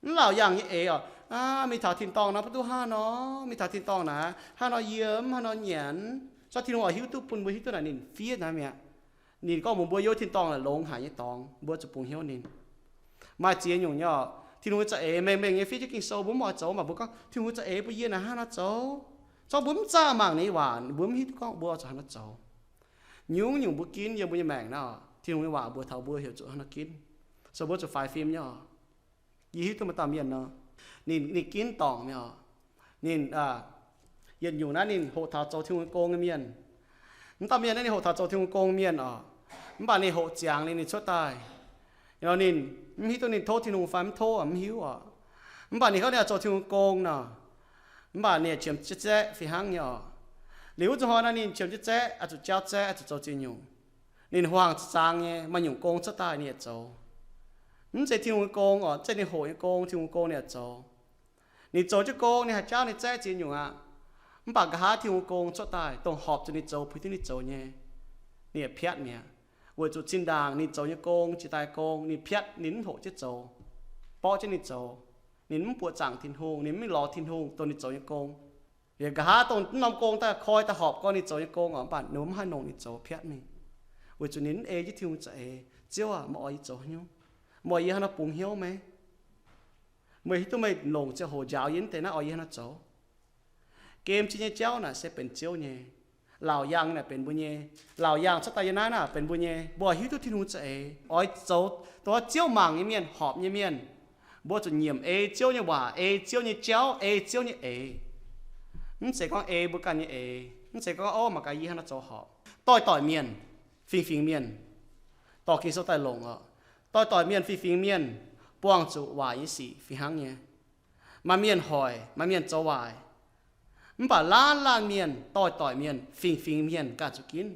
mv laauc yaangh nyei eix oc. Aa, mingh taux tin-dorngh nor mv duqv hnangv nor, mingh taux tin-dorngh naaic hnangv nor yiem, hnangv nor nyanc. Se gorngv Tin-Hungh oix hiuv duqv, bun mbuo hiuv duqv naaic ninh fiev naaiv mi'aqv. Ninh gorngv mbuox mbuo yiem tin-dorngh naaic longx haic nyei dorngx, mbuo zuqc bungx hnyouv ninh. Maaih ziex nyungc nyei oc, Tin-Hungh nyei za'eix mengh mengh nyei fiev jienv Ging-Sou, mbuo mv oix zoux, mv baac mbuo gorngv Tin-Hungh nyei za'eix bun yie naaic hnangv nor zoux. Se gorngv mbuo mv zaah mangc ninh nyei waac, mbuo mv hiuv duqv gorngv mbuo oix zuqc hnangv nor zoux. Nyungc nyungc mbuo ginv yiem mbuo nyei maengc naaiv oc, Tin-Hungh nyei waac mbuox taux mbuo heuc zuqc hnangv nor ginv. So mbuo zuqc faix fim nyei oc. Yie hiuv duqv maaih dauh mienh nor, ninh, ninh ginv dorngc nyei oc. Ninh, yietc nyungc naaiv ninh hoqc taux zoux Tin-Hungh nyei gong nyei mienh. Mv dauh mienh naaiv ninh hoqc taux zoux Tin-Hungh gong mienh oc. Mv baac ninh hoqc ziangx liuz ninh cuotv daaih, ninh mv hiuv duqv ninh tov Tin-Hungh fai mv tov mv hiuv oc. Mv baac ninh gorngv ninh oix zoux Tin-Hungh gong nor, mv baac ninh qiemx jienv zaeqv fih hnangv nyei oc. Liuz wuov zuqc hnoi naaiv ninh qiemx jienv zaeqv, oix zuqc jauv zaeqv, oix zuqc zoux ziex nyungc. Ninh hmuangx zaang nyei, maaih nyungc gong cuotv daaih ninh yaac zoux. Mv zeiz Tin-Hungh nyei gong oc, mv zeiz ninh hoqc nyei gong, Tin-Hungh gong ninh yaac zoux. Ninh zoux jienv gong, ninh haih jauv ninh zaeqv ziex nyungc aqv. Mv baac nqa'haav Tin-Hungh gong cuotv daaih, dongh horpc zuqc ninh zoux, puix duqv ninh zoux nyei, ninh yaac piatv mi'aqv. Weic zuqc zinh ndaangc ninh zoux nyei gong, jiex daaih gong, ninh piatv, ninh mv hoqc jienv zoux, borqv jienv ninh zoux. Ninh mv buoqc zaangc Tin-Hungh, ninh mv lorz Tin-Hungh dongh ninh zoux nyei gong. Yaac nqa'haav dongh mv norm gong daaih koi daaih horpc gorngv ninh zoux nyei gong oc, mv baac ninh mv haih nongc ninh zoux, piatv mingh. Weic zuqc ninh mv ei jienv Tin-Hungh za'eix. Ziouv aac, meih oix yie zoux haaix nyungc? Meih oix yie hnangv nor bungx hnyouv maiv? Meih hiuv duqv meih longc ziangh hoc njaaux yie mv deix naaiv, oix yie hnangv nor zoux? Gemh jiex nyei jauv naaic se benx Ziouv nyei. Laauc yaangh naaic benx mbuo nyei. Laauc yaangh cuotv daaih yiem naaiv naaic benx mbuo nyei. Mbuo hiuv duqv Tin-Hungh za'eix, oix zoux dongh Ziouv mangc nyei mienh, horpc nyei mienh. Mbuo zuqc nyiemc ei Ziouv nyei waac, ei Ziouv nyei jauv, ei Ziouv nyei eix. Mv zeiz gorngv ei mbuo ganh nyei eix. Mv zeiz gorngv, ov, mangc gaax yie hnangv nor zoux horpc. Doix-doix mienh, fingx fingx mienh, dorh Ging-Sou daaih longc oc. Doix-doix mienh fingx fingx mienh buangh zuqc waaic nyei sic fih hnangv nyei. Maaih mienh hoic, maaih mienh zoux waaic. Mv baac laanh laanh mienh, doix-doix mienh, fingx fingx mienh ganh zuqc ginv.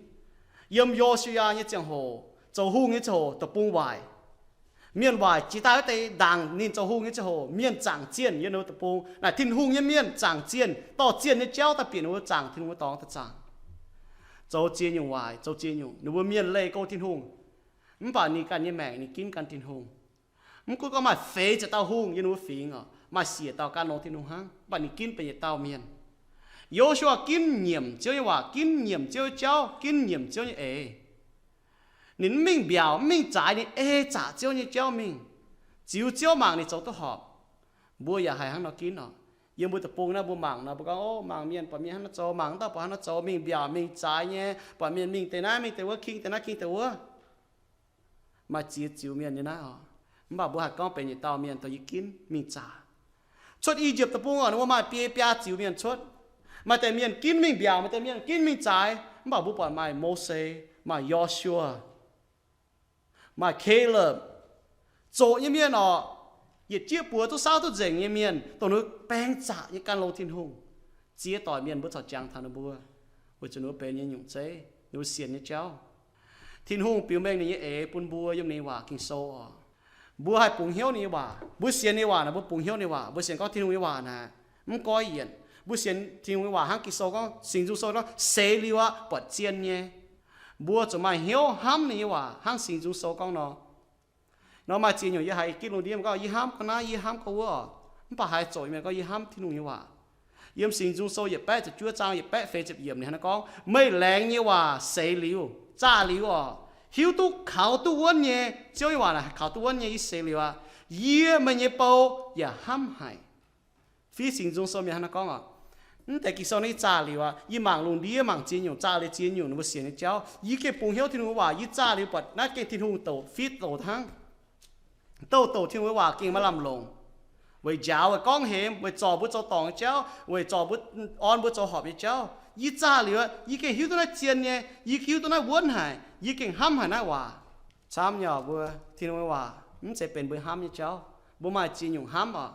Yiem Yo^su^yaa nyei ziangh hoc, zoux hungh nyei ziangh hoc, deic-bung waaic. Mienh waaic jiex daaih wuov deix ndaangc ninh zoux hungh nyei ziangh hoc, mienh zaangc zienh yiem ninh mbuo deic-bung. Naaic Tin-Hungh nyei mienh zaangc zienh, dorh zienh nyei jauv daaih bieqc ninh mbuo zaangc, Tin-Hungh mbuo dorngx daaih zaangc. Zoux ziex nyungc waaic, zoux ziex nyungc, ninh mbuo mienh leih go Tin-Hungh. Mv baac ninh ganh nyei maengc ninh ginv gan Tin-Hungh. Mv gunv gorngv maaih feix ziepc dauh hungh yiem ninh mbuo fingx oc, maaih siec dauh gan longx Tin-Hungh hnangv, mv baac ninh ginv benx yietc dauh mienh. Yo^su^waa ginv nyiemc Ziouv nyei waac, ginv nyiemc Ziouv nyei jauv, ginv nyiemc Ziouv nyei eix. Ninh mv mingh mbiaauc, mv mingh zaaix, ninh ei zaqc Ziouv nyei jauv mingh, ziux Ziouv mangc ninh zoux duqv horpc. Mbuo yaac haih hnangv nor ginv oc. Yiem mbuo deic-bung naaiv mbuo mangc nor, mbuo gorngv, O, mangc mienh, buatc mienh hnangv naaiv zoux, mangc mv dauh buatc hnangv naaiv zoux, mingh mbiaauc mingh zaaix nyei, buatc mienh mingh deix naaiv mingh deix wuov, king deix naaiv king deix wuov. Maaih ziex ziux mienh nyei naaiv oc. Mv baac mbuo haih gorngv benx yietc dauh mienh dorh yie ginv mingh zaqc. Cuotv I^yipv Deic-Bung oc, ninh mbuo maaih biei biaa ziux mienh cuotv. Maaih deix mienh ginv mingh mbiaauc, maaih deix mienh ginv mingh zaaix. Mv baac mbuo buatc maaih Mose, maaih Yo^su^waa, maaih Kaleb, zoqc nyei mienh oc, yietc jieqv buoz duqv saauv duqv nzengc nyei mienh, dongh ninh mbuo baeng zaqc nyei gan longx Tin-Hungh. Ziex doic mienh mbuo corc jangx taux ninh mbuo, weic zuqc ninh mbuo benx nyei nyungc zeiv, ninh mbuo sienx nyei jauv. Tin-Hungh biux mengh ninh nyei eix bun mbuo yiem ninh nyei waac Ging-Sou oc. Mbuo haih bungx hnyouv ninh nyei waac. Mbuo sienx ninh nyei waac naaic, mbuo bungx hnyouv ninh nyei waac. Mbuo sienx gorngv Tin-Hungh nyei waac naaic mv goiv yienc. Mbuo sienx Tin-Hungh nyei waac hnangv Ging-Sou gorngv, Singx Nzung Sou gorngv, seix liuz aqv, buatc zien nyei. Mbuo zuqc maaih hnyouv hnamv ninh nyei waac hnangv Singx Nzung Sou gorngv nor. Nor maaih ziex nyungc yie haiz i gitv lungh ndiev gorngv, yie hnamv gorngv naaiv, yie hnamv gorngv wuov oc. Mv baac haiz zoqc mienh gorngv yie hnamv Tin-Hungh nyei waac. Yiem Singx Nzung Sou yietc baeqv ziepc juov zaang yietc baeqv feix ziepc yiemc ninh hnangv naaiv gorngv, meih laengz nyei waac seix liuz, zaah liuz oc, hiuv duqv kaux duqv wuonv nyei. Ziouv nyei waac naaic kaux duqv wuonv nyei, yie seix liuz aqv, yie meih nyei bou yaac hnamv haic. Fiev Singx Nzung Sou mienh hnangv naaiv gorngv oc, mv deix Ging-Sou naaiv yie zaah liuz aqv, yie mangc lungh ndiev mangc ziex nyungc, zaah liuz ziex nyungc ninh mbuo sienx nyei jauv, yie gengh bungx hnyouv Tin-Hungh nyei waac, yie zaah liuz buatc naaiv gengh Tin-Hungh douc fiev douc hnangv. Douc douc Tin-Hungh nyei waac gengh maaih lamh longc, weic njaaux, weic gorngv hemx, weic zorc mbuo zoux dorngc nyei jauv, weic zorc mbuo, orn mbuo zoux horpc nyei jauv. Yie zaah liuz, yie gengh hiuv duqv naaiv zien nyei, yie hiuv duqv naaiv wuonv haic, yie gengh hnamv haic naaiv waac. Camv nyei oc, mbuo Tin-Hungh nyei waac mv zeiz benx mbuo hnamv nyei jauv. Mbuo maaih ziex nyungc hnamv oc.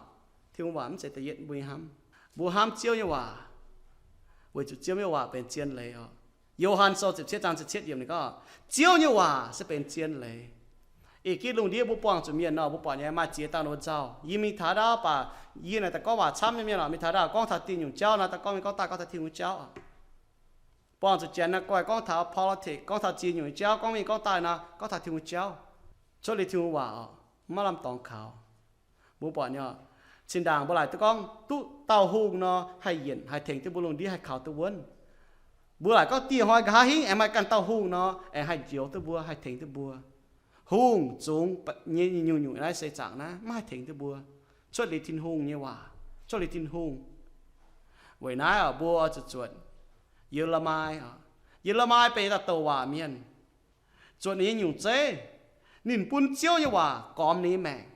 Tin-Hungh waac mv zeiz da'yietv mbuo nyei hnamv. Mbuo hnamv Ziouv nyei waac weic zuqc Ziouv nyei waac benx zien leiz oc. Yo^han Sou ziepc cietv zaang ziepc cietv yiemc ninh gorngv, Ziouv nyei waac se benx zien leiz. Ih gitv lungh ndiev mbuo buangh zuqc mienh nor, mbuo buatc nyei maaih ziex dauh ninh mbuo nzauh. Yie mingh taux ndau baac yie naaic daaih gorngv waac camv nyei mienh oc, mingh taux ndau gorngv taux dieh nyungc jauv nor, daaih gorngv mingh gorngv daaih gorngv taux Tin-Hungh jauv oc. Buangh zuqc janx naaiv guai gorngv taux politics, gorngv taux ziex nyungc nyei jauv, gorngv mingh gorngv daaih nor, gorngv taux Tin-Hungh jauv. Cuotv liuz Tin-Hungh waac oc, maiv lamh dorngx kaux. Mbuo buatc nyei oc, zinh ndaangc mbuo laaic duqv gorngv duqv dauh hungh nor haih yienc haih tengx duqv mbuo lungh ndiev haih kaux duqv wuonv. Mbuo laaic gorngv dieh hnoi nqa'haav hingv aengx maaih ganh dauh hungh nor aengx haih njoux duqv mbuo, haih tengx duqv mbuo. Hungh zungx nyei nyungc-nyungc naaiv se zaangc naaiv maiv haih tengx duqv mbuo. Cuotv liuz Tin-Hungh nyei waac, cuotv liuz Tin-Hungh. Weic naaiv oc, mbuo oix zuqc zuotc Ye^le^mi oc. Ye^le^mi benx yietc dauh douc waac mienh. Zuotc ninh nyei nyungc zeiv, ninh bun Ziouv nyei waac gormx ninh nyei maengc.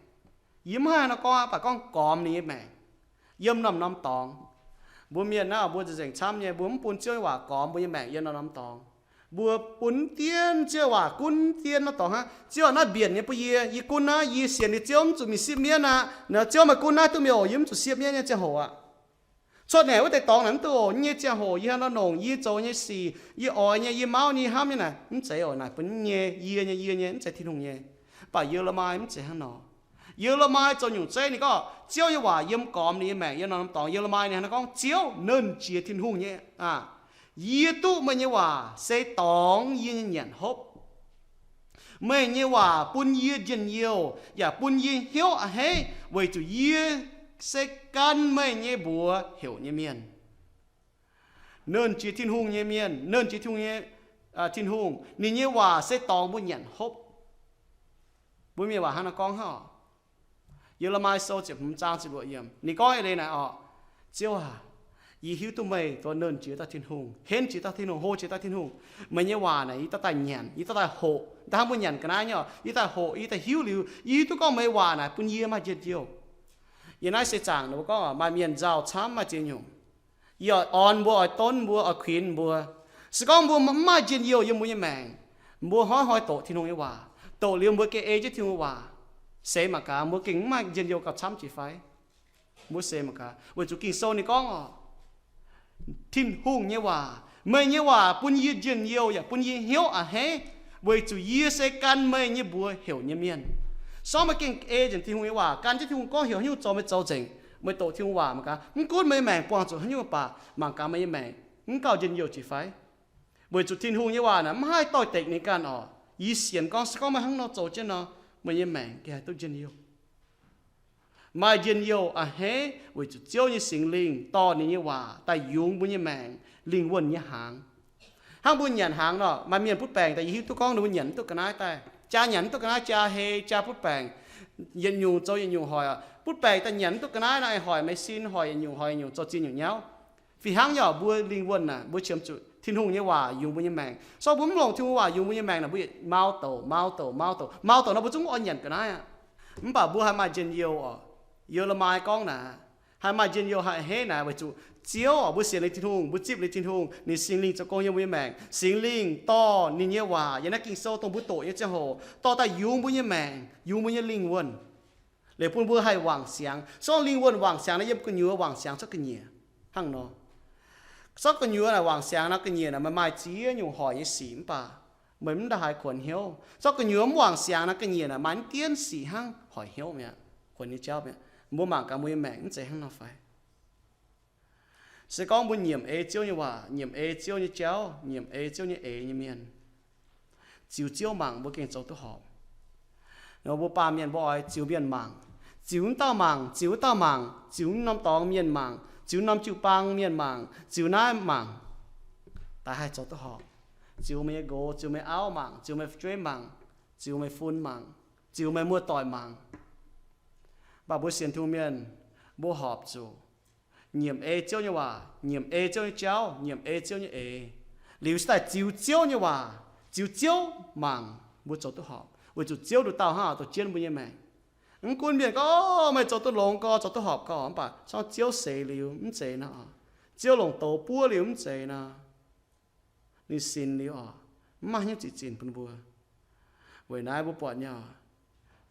Yie mv haih nor gorngv aqv, baac gorngv gormx ninh nyei maengc yiem norm-norm dorngx. Mbuo mienh naaiv mbuo nzengc camv nyei, mbuo mv bun Ziouv nyei waac gormx mbuo nyei maengc yiem norm-norm dorngx. Mbuo bun dien Ziouv nyei waac gunv dien norm dorngx hnangv. Ziouv, naaiv mbienc nyei bun yie, yie gunv naaiv, yie sienx liuz Ziouv mv zuqc mingh sipv mienv aqv. Naaiv Ziouv meih gunv naaiv duqv mingh oc, yie mv zuqc sipv mienv nyei ziangh hoc aqv. Cuotv naaic wuov deix dorngx naaic mv duqv oc, nyei ziangh hoc yie haaix nor longc yie zoux nyei sic, yie oix nyei, yie mauv nyei, yie hnamv nyei naaic mv zeiz oc, naaic bun nyei, yie nyei, yie nyei, mv zeiz Tin-Hungh nyei. Baac Ye^le^mi mv zeiz hnangv nor. Ye^le^mi zoux nyungc zeiv ninh gorngv Ziouv nyei waac yiem gormx ninh nyei maengc yiem norm dorngx. Ye^le^mi ninh hnangv naaiv gorngv, Ziouv, Nernh Jiex Tin-Hungh nyei aac, yie duqv meih nyei waac se dorngx yie nyei nyanc hopv. Meih nyei waac bun yie njien-youh yaac bun yie hnyouv a'hneiv, weic zuqc yie se gan meih nyei mbuox heuc nyei mienh. Nernh Jiex Tin-Hungh nyei mienh, Nernh Jiex Tin-Hungh nyei, Tin-Hungh, ninh nyei waac se dorngx mbuo nyanc hopv. Mbuo mienh waac hnangv naaiv gorngv hnangv oc. Ye^le^mi Sou ziepc hmz zaang ziepc luoqc yiemc ninh gorngv eix leiz naaic oc, Ziouv aac, yie hiuv duqv meih dongh Nernh Jiex dauh Tin-Hungh, Henv Jiex dauh Tin-Hungh, Hlo Jiex dauh Tin-Hungh. Meih nyei waac naaic yie daaih daaih nyanc, yie daaih daaih hoqc, daaih hnangv mbuo nyanc ga'naaiv nyei oc, yie daaih hoqc, yie daaih hiuv liuz, yie hiuv duqv gorngv meih nyei waac naaic bun yie maaih njien-youh. Yie naaiv se zaangc ninh mbuo gorngv maaih mienh nzauh camv maaih ziex nyungc. Yie oix orn mbuo, oix donv mbuo, oix kuinx mbuo. Se gorngv mbuo mv maaih njien-youh yiem mbuo nyei maengc, Mbuo hnoi-hnoi doqc Tin-Hungh nyei waac, doqc liuz mbuo gengh ei jienv Tin-Hungh waac seix mangc gaax, mbuo gengh mv maaih njien-youh gauh camv jiex fai? Mbuo seix mangc gaax, weic zuqc Ging-Sou ninh gorngv oc, Tin-Hungh nyei waac, meih nyei waac bun yie njien-youh yaac bun yie hnyouv a'hneiv, weic zuqc yie se gan meih nyei mbuox heuc nyei mienh. Sorng meih gengh ei nzengc Tin-Hungh nyei waac, gan jienv Tin-Hungh gorngv heuc haaix nyungc zoux meih zoux nzengc. Meih doqc Tin-Hungh waac mangc gaax, mv gunv meih nyei maengc buangh zuqc haaix nyungc baac mangc gaax meih nyei maengc mv gauh njien-youh jiex fai. Weic zuqc Tin-Hungh nyei waac naaic mv haih doix-dekc ninh ganh oc. Yie sienx gorngv se gorngv meih hnangv nor zoux jienv nor, meih nyei maengc gengh haih duqv njien-youh. Maaih njien-youh a'hneiv weic zuqc Ziouv nyei Singx Lingh dorh ninh nyei waac daaih yungz mbuo nyei maengc lingh wuonh nyei hnaangx. Hnangv mbuo nyanc hnaangx nor, maaih mienh butv baengc daaih yie hiuv duqv gorngv ninh mbuo nyanc mv duqv ga'naaiv daaih, jaa nyanc mv duqv ga'naaiv, jaa hei, jaa butv baengc, yietc nyungc zoux yietc nyungc hoic oc. Butv baengc daaih nyanc mv duqv ga'naaiv nor, hoic maiv sin, hoic yietc nyungc, hoic yietc nyungc, zoux ziex nyungc nyauv. Fih hnangv yaac mbuo lingh wuonh naaic, mbuo qiemx zuqc Tin-Hungh nyei waac yungz mbuo nyei maengc. Sorng mbuo mv longc Tin-Hungh waac yungz mbuo nyei maengc naaic, mbuo yietc mau douc, mau douc, mau douc, mau douc nor mbuo zungv oix nyanc ga'naaiv aqv. Mv baac mbuo haih maaih njien-youh oc. Yiem La'maai gorngv naaic, haih maaih njien-youh a'hneiv naaic weic zuqc Ziouv oc, mbuo sienx liuz Tin-Hungh, mbuo zipv liuz Tin-Hungh, ninh Singx Lingh zoux gong yiem mbuo nyei maengc. Singx Lingh dorh ninh nyei waac yiem naaiv Ging-Sou dongh mbuo doqc nyei ziangh hoc dorh daaih yungz mbuo nyei maengc, yungz mbuo nyei lingh wuonh. Liuz bun mbuo haih wangc siangx. Sorng lingh wuonh wangc siangx naaic, yiem gu'nyuoz wangc siangx cuotv ga'nyiec hnangv nor. Sorng gu'nyuoz naaic wangc siangx nor, ga'nyiec naaic meih maaih ziex nyungc hoic nyei sic mv baac meih mv ndaaih haaix kuonx hnyouv. Sorng gu'nyuoz mv wangc siangx nor, ga'nyiec naaic maaih mv dienv sic hnangv hoic hnyouv mi'aqv, kuonx nyei jauv mi'aqv. Mbuo mangc gaax mbuo nyei maengc mv zeiz hnangv nor fai? Se gorngv mbuo nyiemc ei Ziouv nyei waac, nyiemc ei Ziouv nyei jauv, nyiemc ei Ziouv nyei eix nyei mienh, ziux Ziouv mangc mbuo gengh zoux duqv horpc. Nor mbuo baamh mienh mbuo oix ziux mienh mangc, ziux wuov dauh mangc, ziux wuov dauh mangc, ziux wuov norm dorngx mienh mangc, ziux norm jiu-baang mienh mangc, ziux naaiv mangc, daaih haih zoux duqv horpc. Ziux meih nyei nqox, ziux meih auv mangc, ziux meih fu'jueiv mangc, ziux meih fun mangc, ziux meih muoz-doic mangc. Mv baac mbuo sienx Tin-Hungh mienh, mbuo horpc zuqc nyiemc ei Ziouv nyei waac, nyiemc ei Ziouv nyei jauv, nyiemc ei Ziouv nyei eix, liuz se daaih ziux Ziouv nyei waac, ziux Ziouv mangc, mbuo zoux duqv horpc. Weic zuqc Ziouv nduqc dauh hnangv oix dongh jienv mbuo nyei maengc. Mv gunv mienh gorngv, o, meih zoux duqv longx gorx, zoux duqv horpc gorx, mv baac corng Ziouv seix liuz mv zeiz nor, Ziouv longc douz buov liuz mv zeiz nor, ninh sinx liuz oc, mv maaih hnyouv ziqc zinc bun mbuo. Weic naaiv mbuo buatc nyei oc,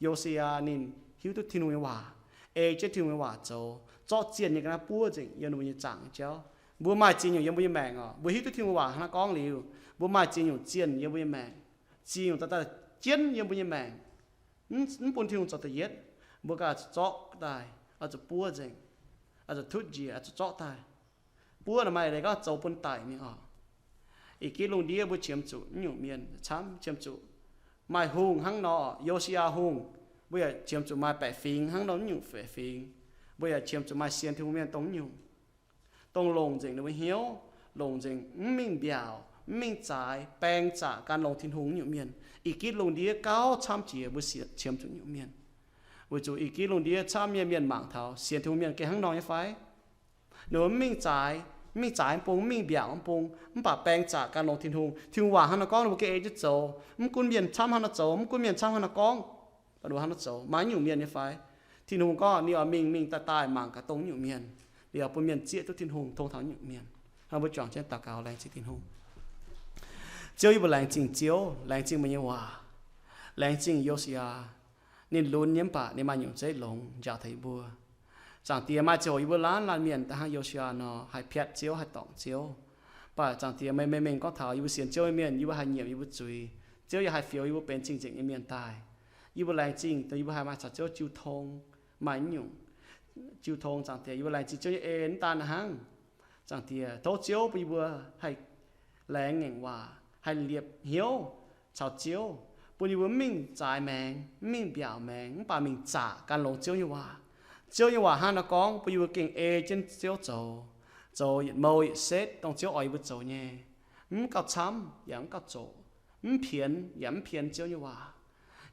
Yo^si^yaa ninh hiuv duqv Tin-Hungh nyei waac, ei jienv Tin-Hungh nyei waac zoux, zorqv zienh nyei ga'naaiv buov nzengc yiem ninh mbuo nyei zaangc nyei jauv. Mbuo maaih ziex nyungc yiem mbuo nyei maengc oc. Mbuo hiuv duqv Tin-Hungh waac hnangv naaiv gorngv liuz, mbuo maaih ziex nyungc zienh yiem mbuo nyei maengc, ziex nyungc daaih daaih jienv yiem mbuo nyei maengc. Mv, mv bun Tin-Hungh zoux da'yietv, mbuo ganh oix zuqc zorqv daaih, oix zuqc buov nzengc, oix zuqc tutv njiec, oix zuqc zorqv daaih. Buov naaic maaih leiz gorngv zoux bun daic mingh oc. Ih gitv lungh ndiev mbuo qiemx zuqc naaiv nyungc mienh camv, qiemx zuqc maaih hungh hnangv nor, Yo^si^yaa Hungh. Mbuo yaac qiemx zuqc maaih baeqc fingx hnangv nor, naaiv nyungc baeqc fingx. Mbuo yaac qiemx zuqc maaih sienx Tin-Hungh mienh dongh naaiv nyungc, dongh longc nzengc ninh mbuo hnyouv, longc nzengc mv mingh mbiaauc, mv mingh zaaix, baeng zaqc gan longx Tin-Hungh naaiv nyungc mienh. Ih gitv lungh ndiev gauh camv jiex mbuo sienx, qiemx zuqc nyungc mienh. Weic zuqc ih gitv lungh ndiev camv nyei mienh mangc taux sienx Tin-Hungh mienh gengh hnangv nor nyei fai? Ninh mbuo mv mingh zaaix, mv mingh zaaix mv bung, mv mingh mbiaauc mv bung, mv baac baeng zaqc gan longx Tin-Hungh. Tin-Hungh waac hnangv nor gorngv, ninh mbuo gengh ei jienv zoux. Mv gunv mienh camv hnangv nor zoux, mv gunv mienh camv hnangv nor gorngv, ninh mbuo hnangv nor zoux. Maaih naaiv nyungc mienh nyei fai? Tin-Hungh gorngv ninh oix mingh, mingh daaih daaih mangc gaax dongh naaiv nyungc mienh, liuz bun mienh zieqv duqv Tin-Hungh, tong taux naaiv nyungc mienh. Hnangv mbuo juangc jienv daux gaux laengz zingh Tin-Hungh. Ziouv, yie mbuo laengz zingh Ziouv, laengz zingh meih nyei waac, laengz zingh Yo^si^yaa. Ninh lunx nyei mv baac ninh maaih nyungc zeiv longx njaaux taux yie mbuo. Zaangc Diex, maaih ziangh hoc yie mbuo laanh laanh mienh da'hnangv Yo^si^yaa nor, haih piatv Ziouv, haih dorngc Ziouv. Mv baac Zaangc Diex, meih, meih mengh gorngv taux yie mbuo sienx Ziouv nyei mienh, yie mbuo haih nyiemc yie mbuo zuiz. Ziouv yaac haih fioux yie mbuo benx cing-nzengc nyei mienh daaih. Yie mbuo laengz zingh dongh yie mbuo haih maaih caux Ziouv jiu tong, maaih naaiv nyungc jiu tong. Zaangc Diex, yie mbuo laengz zingh Ziouv nyei en mv daan hnangv. Zaangc Diex, tov Ziouv bun yie mbuo haih laengz ngaengc waac, haih liepc hnyouv caux Ziouv, bun yie mbuo mv mingh zaaix maengx, mv mingh mbiaauc maengx, mv baac mingh zaqc gan longx Ziouv nyei waac. Ziouv nyei waac hnangv naaiv gorngv, bun yie mbuo gengh ei jienv Ziouv zoux, zoux yietc mou yietc setv dongh Ziouv oix yie mbuo zoux nyei, mv gauh camv yaac mv gauh zoqc, mv pienx yaac mv pienx Ziouv nyei waac.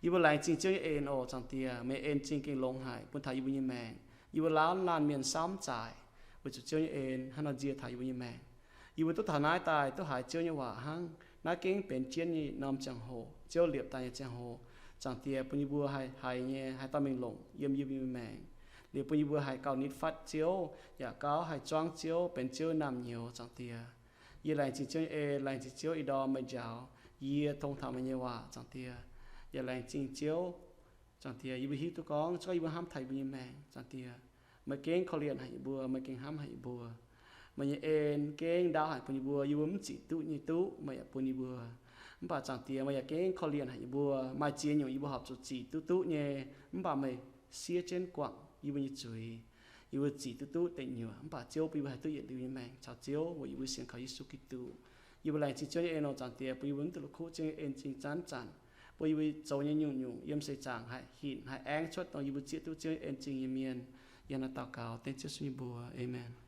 Yie mbuo laengz zingh Ziouv nyei en oc. Zaangc Diex, meih en zingh gengh longx haic bun taux yie mbuo nyei maengc. Yie mbuo laanh laanh mienh samv zaaic weic zuqc Ziouv nyei en hnangv nor nzie taux yie mbuo nyei maengc. Yie mbuo duqv taux naaiv daaih duqv haiz Ziouv nyei waac hnangv. Naaiv gengh benx jienv nyei norm ziangh hoc, Ziouv liepc daaih nyei ziangh hoc. Zaangc Diex, bun yie mbuo haih haiz nyei, haih dorh mingh longc yiem yie mbuo nyei maengc. Liuz bun yie mbuo haih gauh nitv fatv Ziouv, yaac gauh haih zuangv Ziouv, benx Ziouv naamh nyouz. Zaangc Diex, yie laengz zingh Ziouv nyei en, laengz zingh Ziouv ih ndorm meih njaaux yie tong taux meih nyei waac, Zaangc Diex. Yaac laengz zingh Ziouv, Zaangc Diex, yie mbuo hiuv duqv gorngv, zungv yie mbuo hnamv taux yie mbuo nyei maengc, Zaangc Diex. Meih gengh korv-lienh haic yie mbuo, meih gengh hnamv haic yie mbuo. Meih nyei en gengh ndaauv haic bun yie mbuo, yie mbuo mv zic duqv nyei duqv meih yaac bun yie mbuo. Mv baac Zaangc Diex, meih yaac gengh korv-lienh haic yie mbuo, maaih ziex nyungc yie mbuo horpc zuqc zic duqv duqv nyei. Mv baac meih siev jienv guangc yie mbuo nyei zuiz. Yie mbuo zic duqv duqv deic nyuoqc, mv baac Ziouv bun yie mbuo haih duqv yietc liuz nyei maengc caux Ziouv weic yie mbuo sienx kaux Yesu Giduc. Yie mbuo laengz zingh Ziouv nyei en nor, Zaangc Diex, bun yie mbuo mv duqv la'kuqv Ziouv nyei en zingh zanc zanc, bun yie mbuo zoux nyei nyungc-nyungc yiem seix zaangc haih hinc haih aengv cuotv dongh yie mbuo zieqv duqv Ziouv nyei en zingh nyei mienh. Yie hnangv naaiv daux gaux dengv Ziouv Yesu nyei mbuox. Aamen.